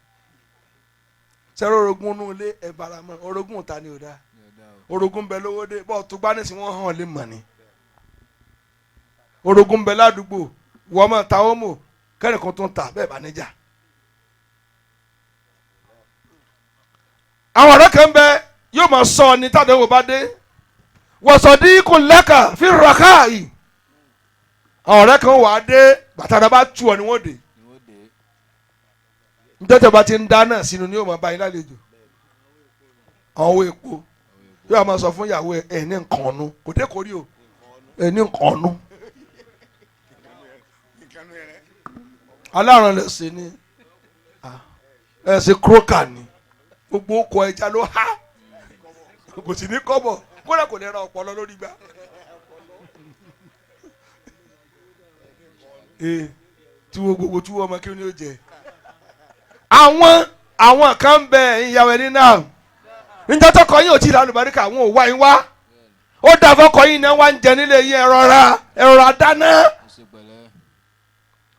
sẹ́rọ̀ orogún nù ilé ẹ̀ bára mọ́ orogún ta ni ò dáa orogún bẹ lówó dé bọ́ọ̀ tó gbá nísìnyí wọ́n hàn lè mọ̀ ni orogún bẹ ládùúgbò wọ́n mọ̀ ta ó mọ̀ kẹ́nìkan tó ń ta bẹ́ẹ̀ bá níjà. Àwọn ọ̀rẹ́ kan bẹ yóò máa sọ ní tàdéwò bá dé wọ̀sọ̀dí kò lẹ́kà fi rọ̀ká yìí. Àwọn ọ̀rẹ́ kan wà á dé bàtàrà bá tu ọ ni wọ́n dé nítorí bá ti ń dáná sínú ni yóò máa bá yín lálejò. Àwọn owó epo yóò máa sọ fún ìyàwó ẹ ní nǹkan ọ̀nù kò dé kórí o ẹ ní nǹkan ọ̀nù. Aláràn lè ṣe ni ẹ ṣe kúrókà ni gbogbo ọkọ ẹja ló há kò sì ní kọ́bọ̀ kódà kò lè ra ọpọlọ lórí gbà. Tí wo gbogbo tí wo ọmọ kí ni ó jẹ. Àwọn kan ń bẹ ìyàwó ẹni náà níjọ́ tọkọ yín ò tí ì lálùbáríkà àwọn ò wá yín wá ó dà fọkọ yín náà wá ń jẹ nílé yín ẹ rọra dáná.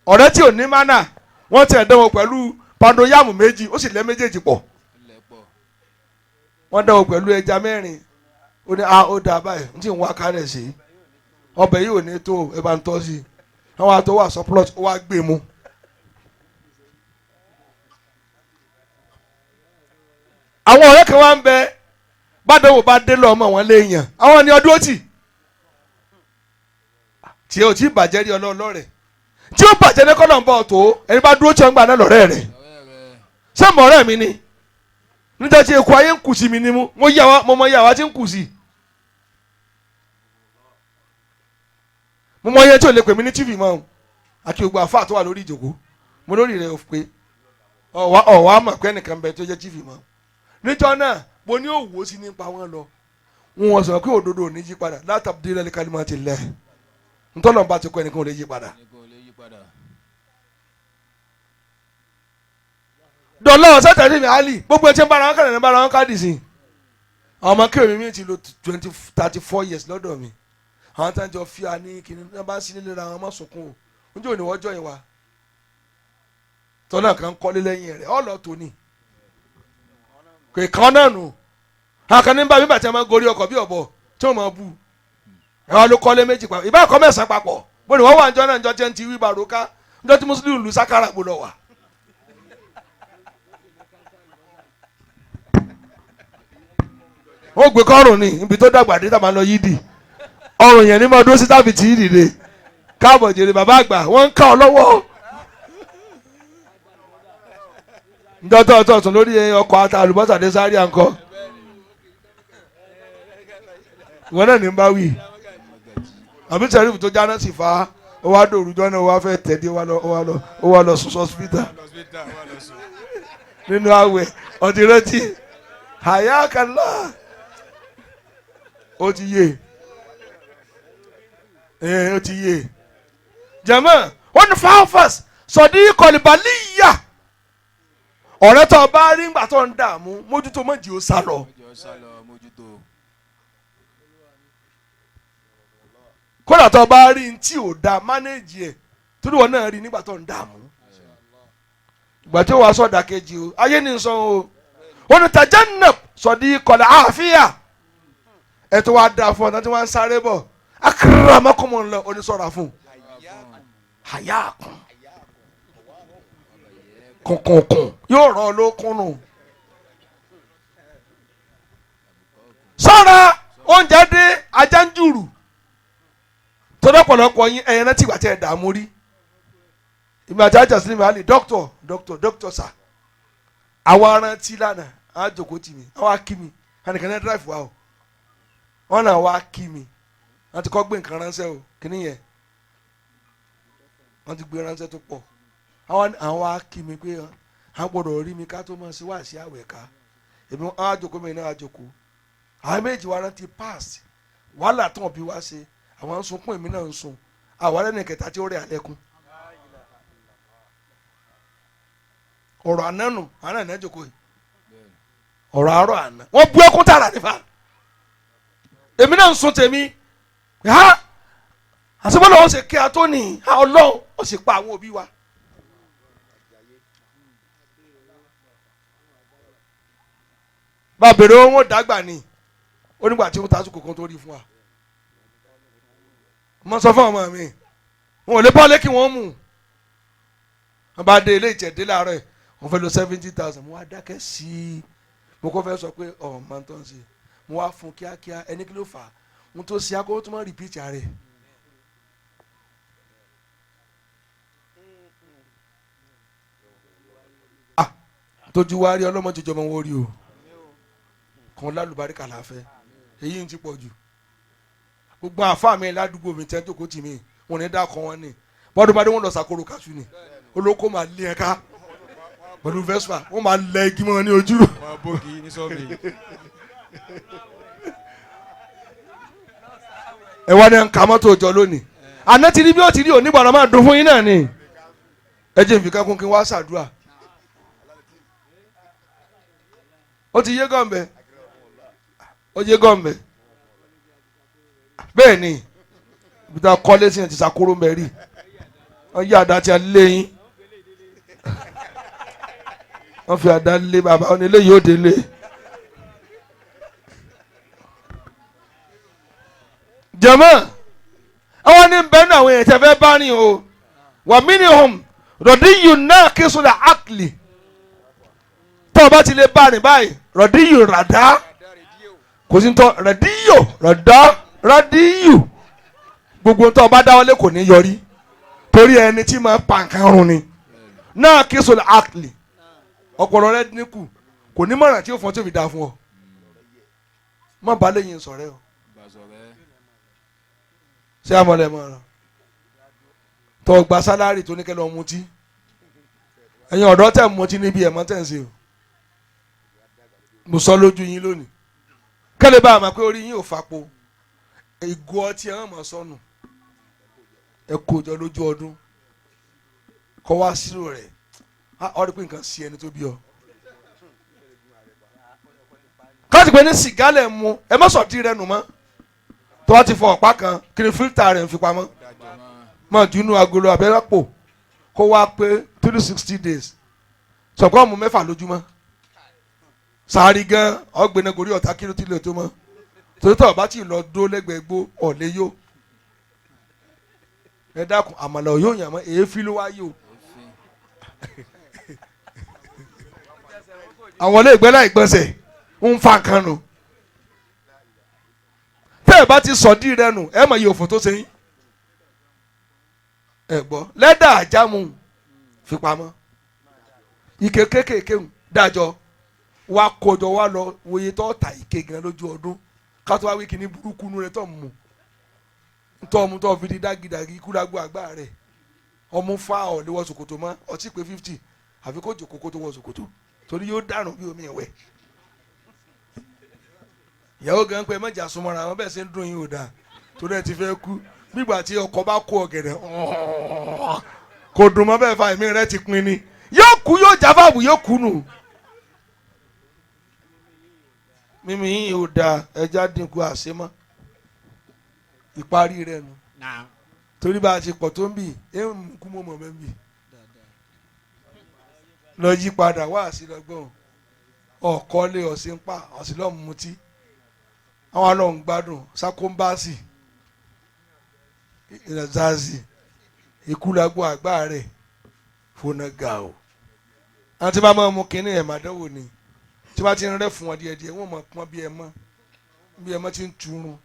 Ọ̀rẹ́ tí ò ní mánà wọ́n ti ẹ̀dánwò pẹ̀lú pandoyàmù méjì ó sì lẹ́ méjèèjì pọ̀ wọ́n dánwò pẹ̀lú ẹja mẹ́rin ó ní ó dà báyìí n tí ń wá kárẹ̀ sí ọbẹ̀ yìí ò ní tó ẹ bá ń tọ́ sí i àwọn àtọ́ wà surplus ó wá gbé mu. Àwọn ọ̀rẹ́ kan wá ń bẹ bàdánwò bá dé lọ́mọ wọn léèyàn àwọn ni ọdún ó tì tí ò tí bàjẹ́ rí ọlọ́ọ̀lọ́ rẹ̀ tí ó bàjẹ́ ní kọ́nà ń bọ̀ tó ẹni bá dúró tí ó ń gbà náà lọ́rẹ́ rẹ̀ ṣé mọ̀ ọ̀rẹ́ mi ni níta tí eku ayé ń kù sí mi ni mo yà wá mo mọ iye àwa tí ń kù sí mo mọ iye tí ò lè pè mí ní tv mọ́ o àti ògbà àfa tó wà lórí ìjòkó mo lórí rẹ̀ pé ọ̀wá mọ̀ pé ẹnìkan bẹ tó jẹ́ tv mọ́ níjọ́ náà mo ní òwò sí nípa wọn lọ wọn sọ pé òdodo ò ní yí padà látàbí lẹ́lẹ́ kálímọ̀ ti lẹ̀ ntọ́nà bá ti kọ́ ẹnìkan ò lè yí padà. Dọ̀lọ́ sẹ́tẹ̀rì mi àlì gbogbo ẹ̀ tí ń bára wọn kàdé ní bára wọn kàdì sí. Àwọn ọmọ kéwòn mi ti lo 34 years lọ́dọ̀ mi. Àwọn tí wọ́n jọ fi àní kìnìún náà bá ń sí nílé ra wọn mọ́ sunkún o. Njẹ́ òní wọ́n jọ yẹn wa. Tọ́lá kan kọ́lé lẹ́yìn rẹ̀ ọ̀lọ́ tóní. Kò kàn náà nù. Àkànní bá mi bàtí wọn gorí ọkọ̀ bí ọ̀bọ tí wọ́n máa bú. Ẹ wá ló kọ́lé méjì papọ̀. Ìbá kọ́ mẹ́sàn-án papọ̀. Bó ni wọ́n wà njọ́ náà njọ́ tí wọ́n ti wí bàrókà njọ́ tí Mùsùlùmí lu sákàrà gbọ́dọ̀ wà. Ó gbé kọ́rùn ni ibi tó dàgbà dé tàbá lọ yídì ọrùn yẹn ní mọ dúró sí tàbí tí yídì dé káàbọ̀ jèrè bàbá àgbà wọ́n ń ká ọ lọ́wọ́. Njọ́tọ̀ ọ̀tọ̀ọ̀tún lórí ọkọ̀ ata àlùbọ́sà dé sáré à ń kọ́ ìwọ náà ní bá wí àbí sẹ́rífù tó jáná sì fa ó wá dòrú jọ́nà ó wá fẹ́ tẹ̀lé ó wá lọ sùn sọ́sìpítà nínú àwẹ̀ ọ̀tí rántí àyàkálà ó ti yé ó ti yé jẹ̀mọ́ ó ní fáfas sọ̀dí kọ̀lìbálíyà ọ̀rẹ́ tó o bá rí ńgbà tó ń dààmú mójútó mọ́jì ó sá lọ. Kódà tó o bá rí ní tí ò da mánéèjì ẹ̀ torí wọn náà rí nígbà tó ń dààmú. Ìgbà tí ó wàá sọ̀dà kejì o ayé ní sọ o Wọn ni tajannab sadiqal àfíà ẹ tó wá da fún ọ náà tí wọ́n ń sáré bọ̀ akramakumullah onísọ̀rọ̀ fún hayakun kùnkùnkùn yóò ràn ọ́ lókun nù. Sọ́ra oúnjẹ dé ajá ń jùrù tọ́lọ́pọ̀lọpọ̀ yín ẹ̀yẹn rántí ìgbà tí ẹ̀ dààmú rí ìgbà tí ajá sílẹ̀ máa lè dọ́kítọ̀ dọ́kítọ̀ dọ́kítọ̀ sà àwa rántí lánàá á jókòó tì mí àwa kí mi ànìkan náà dráìfù wa o wọn náà wá kí mi wọn ti kọ́ gbé nǹkan ránṣẹ́ o kíní yẹn wọn ti gbé ránṣẹ́ tó pọ̀ àwọn wá kí mi pé àwọn gbọ́dọ̀ rí mi ká tó máa ṣe wá sí àwẹ̀ ká èmi wọn á jókòó mi náà á jókòó àwọn méjì wa rántí past wàhálà tán bí wá ṣe àwọn ń sunkún èmi náà ń sun àwọn alẹ́ kẹta tí ó rẹ̀ alẹ́ kún ọ̀rọ̀ àná nù àná àná jókòó yìí ọ̀rọ̀ àárọ̀ àná wọ́n bú ẹkún tààrà nífa èmi náà ń sun tèmi ha àṣebọ́lá wọn ṣe kí a tó ní ha ọlọ́run ó sì pa àwọn òbí wa. bá a bèrè owó dàgbà ni ó nígbà tí ó ta sùkò kan tó rí fún wa. Mo sọ fún ọmọ mi wọn ò lè bọ́ lẹ́kì wọ́n mú wọn bá dé ilé ìjẹ̀dé láàárọ̀ ẹ̀ wọ́n fẹ́ lo 70,000 mo wá dákẹ́ sí i mo kọ́ fẹ́ sọ pé ọ̀ máa ń tọ́ sí i mo wá fún kíákíá ẹni kí ló fà á mo tó ṣe akówó tó máa rìpíìtì ààrẹ. Ah tójú wa rí ọlọ́mọ jọjọ ọmọ wọn rí o kan lálùbáríkà láfẹ́ èyí ń ti pọ̀ jù gbogbo àfa mi ládùúgbò mi tẹ́ tó kó tì mí wọn ní dákọ̀ wọn ni bọ́dún bá dé wọn lọ sàkóró kaṣu ni olóko máa lé ẹ̀ka pẹ̀lú vespa wọ́n máa lẹ igi mọ́ ní ojú. Wọ́n bógi ní sọ́ọ̀bì. Ẹ wá ní nǹkan mọ́tò jọ lónìí àná ti rí bí ó ti rí òní gbàdá máa dùn fún yín náà ni ẹ jẹ́ nfìkà kún kí n wá ṣàdúrà ó ti yé gọ̀m̀bẹ̀ ó yé gọ̀m̀bẹ̀ bẹ́ẹ̀ ni ibi tá a kọ́lé sí ẹ̀ ti sàkóró mẹ́rì wọ́n yí àdá tí a lé yín wọ́n fi àdá lé bàbá wọn ilé yóò délé. Jẹ̀mọ́ àwọn ní bẹ́ẹ̀ ní àwọn èèyàn tẹ́ fẹ́ bá rìn o wà mí ni hom rọ̀díyù náà kí sùn àkìlì tó o bá ti lè bá rìn báyìí rọ̀díyù ràdá kò sí tọ́ rọ̀díyù ràdá rọ̀díyù gbogbo tó o bá dáwọ́lé kò ní yọrí torí ẹni tí máa pa nǹkan run ni náà kí sùn àkìlì ọpọlọ rẹ dínkù kò ní mọ̀ràn tí ó fọ́n tí ó fi dáa fún ọ má bàa lẹ́yìn sọ̀rẹ́ o ṣé àmọ́lẹ̀ mọ́ ọ̀rọ̀ tó gba sálárì tó ní kẹ́ lọ mutí ẹ̀yin ọ̀dọ́ tẹ̀ mutí níbi ẹ̀mọ́ tẹ̀ ń ṣe o mo sọ lójú yín lónìí kẹ́lẹ́ bá a mọ̀ pé orí yín ò fapò ìgò ọtí ẹ̀ mọ̀ sọnù ẹ kó jọ lójú ọdún kọ́ wá sírò rẹ̀ ọ rí pé nǹkan sí ẹni tó bí ọ. Káàtì pé ní sìgá lẹ̀ mu ẹ má sọ̀tì rẹ nù mọ́ tó bá ti fọ ọ̀pá kan kí ni fílítà rẹ̀ ń fi pamọ́ mọ̀ dúnú agolo abẹ́rẹ́ pò kó wá pé 360 days sọ̀kọ́ ọ̀mù mẹ́fà lójúmọ́ sàárì gan ọ̀gbẹ́ni gorí ọ̀tá kí ló ti lè tó mọ́ torí tó bá ti lọ dó lẹ́gbẹ̀ẹ́ gbó ọ̀lẹ́ yó ẹ dákun àmàlà yóò yàn mọ́ èéfín ló wá yó àwọn ilé ìgbẹ́ láì gbọ̀nsẹ̀ ń fa nǹkan nù tẹ́ ẹ bá ti sọ̀dí rẹ nù ẹ mọ̀ iye òfò tó ṣe yín ẹ gbọ́ lẹ́dà àjámu fi pamọ́ ike kéékèèké ń dájọ́ wa kọjọ wa lọ wòye tó ta ike gan lójú ọdún kátó wá wí kíní burúkú nu rẹ tó mú tó mú tó fi di dágídágí kúlágbó àgbà rẹ ọmú fa ọ̀ lé wọ ṣòkòtò mọ́ ọtí pé 50 àfi kó jòkó kó tó wọ ṣòkòtò torí yóò dànù bí omi ìwẹ̀ ìyàwó gan pé mẹ́jà súnmọ́ra àwọn bẹ́ẹ̀ ṣe ń dùn yín ò dáa torí ẹ ti fẹ́ kú nígbà tí ọkọ bá kó ọ̀gẹ̀dẹ̀ kò dùn mọ́ bẹ́ẹ̀ fa ẹ̀mí rẹ ti pin ni yóò kú yóò jáfàbù yóò kú nù. Mímí yín ò dáa ẹja dínkù àṣemọ́ ìparí rẹ nu torí bá a ti pọ̀ tó ń bì ẹ̀ ń kú mọ́ mọ́ mẹ́ ń bì lọ yí padà wá sí lọ́gbọ̀n Ọ̀kọ́lé ọ̀sìn pa ọ̀sìn lọ́mú mutí àwọn alọ́hùn gbádùn sakombasi ìrẹsàzì ìkúlagbó àgbà rẹ̀ fúnà gà o. Àwọn tí bá máa mú kínní ẹ̀ màdánwò ni tí bá ti ń rẹ́ fún wọn díẹ̀díẹ̀ wọ́n máa pọ́n bí ẹ mọ́ bí ẹ mọ́ ti ń turun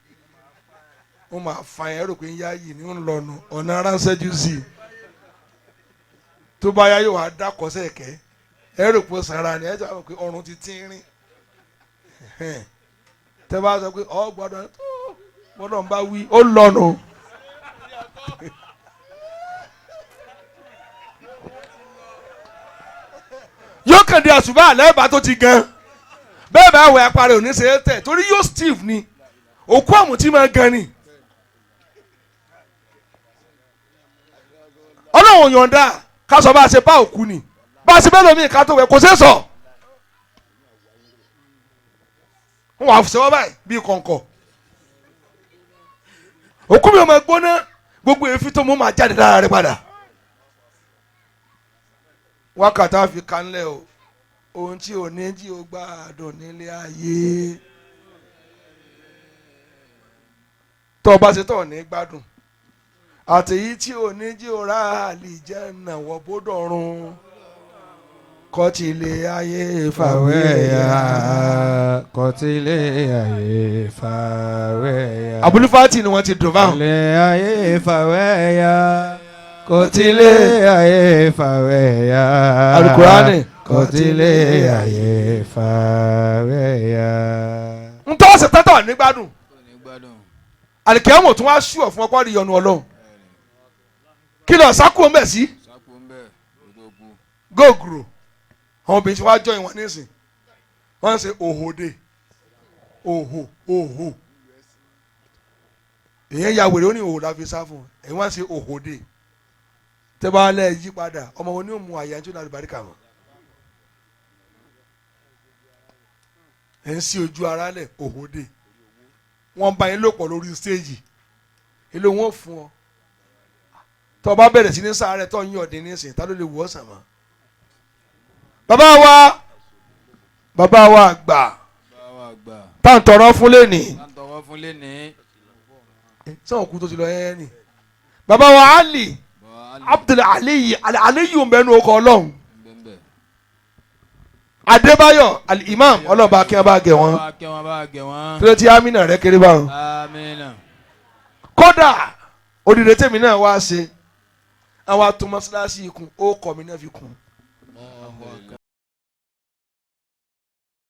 wọ́n máa fa ẹ̀ rò pé ń yá yìí ní ń lọ́nu ọ̀nà ránṣẹ́ jù sí i tó bá yá yóò wá dákọ̀ọ́sẹ̀ kẹ́ ẹ rò pé sanra ni ẹ jọ àwọn pé ọrùn ti tínrín tẹ bá sọ pé ọ gbọ́dọ̀ tó gbọ́dọ̀ ń bá wí ó lọ́nu. Yóò kàn dé àṣùbà lẹ́ẹ̀bà tó ti gan bẹ́ẹ̀ bá wẹ̀ apá rẹ̀ ò ní ṣe é tẹ̀ torí yóò Steve ni òkú àmùtí máa gan ni. Ọlọ́run yọ̀ǹda ká sọ bá a ṣe bá òkú ni bá a ṣe bẹ́ẹ̀ lómi ká tó wẹ̀ kò ṣeé sọ. Wọ́n wà sẹ́wọ́ báyìí bíi kọ̀ǹkọ̀ òkú mi ò máa gbóná gbogbo èéfín tó mú máa jáde lára rẹ̀ padà. Wákàtí àfi kanlẹ̀ o ohun tí ò ní jí o gbádùn nílé ayé tó o bá ṣe tó o ní gbádùn àtẹ̀yí tí ò ní jí o rà àlìjánnà wọ̀ bódọ̀run kọ́tìlẹ̀ ayé fàwẹ́yà. Kọ́tílé ayé fàwẹ́yà. Abúlífàtì ni wọ́n ti dùn báwọn. Kọ́tílé ayé fàwẹ́yà. Kọ́tílé ayé fàwẹ́yà. Alukurani. Kọ́tílé ayé fàwẹ́yà. Ń tọ́ ṣe tẹ́tọ̀ ní gbádùn Kò ní gbádùn. àlìkẹ́wọ̀n tún wá ṣùọ̀ fún ọkọ ìyọnu Ọlọ́run kí lọ sákò ń bẹ̀ sí Sápò ń bẹ̀ kó tó kú. góògùrò àwọn obìnrin tí wàá jọ ìwọ̀n nísìn wọ́n ń ṣe òhòdè òhò òhò èyàn ya wèrè ó ní òhò la fi sá fún un èyàn wá ń ṣe òhòdè tẹ́ bá lẹ́ yí padà ọmọ wo ni ó mu àyà tí ó lálẹ́ baríkà mọ́ ẹ̀ ń sí ojú ara lẹ̀ òhòdè wọ́n bá yín lò pọ̀ lórí stéèjì èlò wọn ò fún ọ tọ́ ọ bá bẹ̀rẹ̀ sí ní sáré tọ́ yín ọ̀dín nísìn ta ló lè wù ọ́ sàn mọ́. Bàbá wa àgbà Bàbá wa gbà. tá à ń tọrọ fún lẹ́nìí Tá ń tọwọ́ fún lénìí. sọ̀rọ̀ kú tó ti lọ ẹ́ ni. Bàbá wa Ali Bàbá Ali Abdul Aliyu Aliyu ń bẹnu ọkọ̀ Ọlọ́run ń bẹ̀. Adébáyọ̀ Al-Imam ọlọ́ba kí wọ́n bá gẹ̀ wọ́n Bá kẹ́ wọn bá gẹ̀ wọ́n. tí ó ti amínà rẹ kéré báwọn. Amina. Kódà òdìdè tèmi náà wá ṣe àwọn atúmọ̀síláṣí ikùn ó kọ̀ mí náà fi kùn.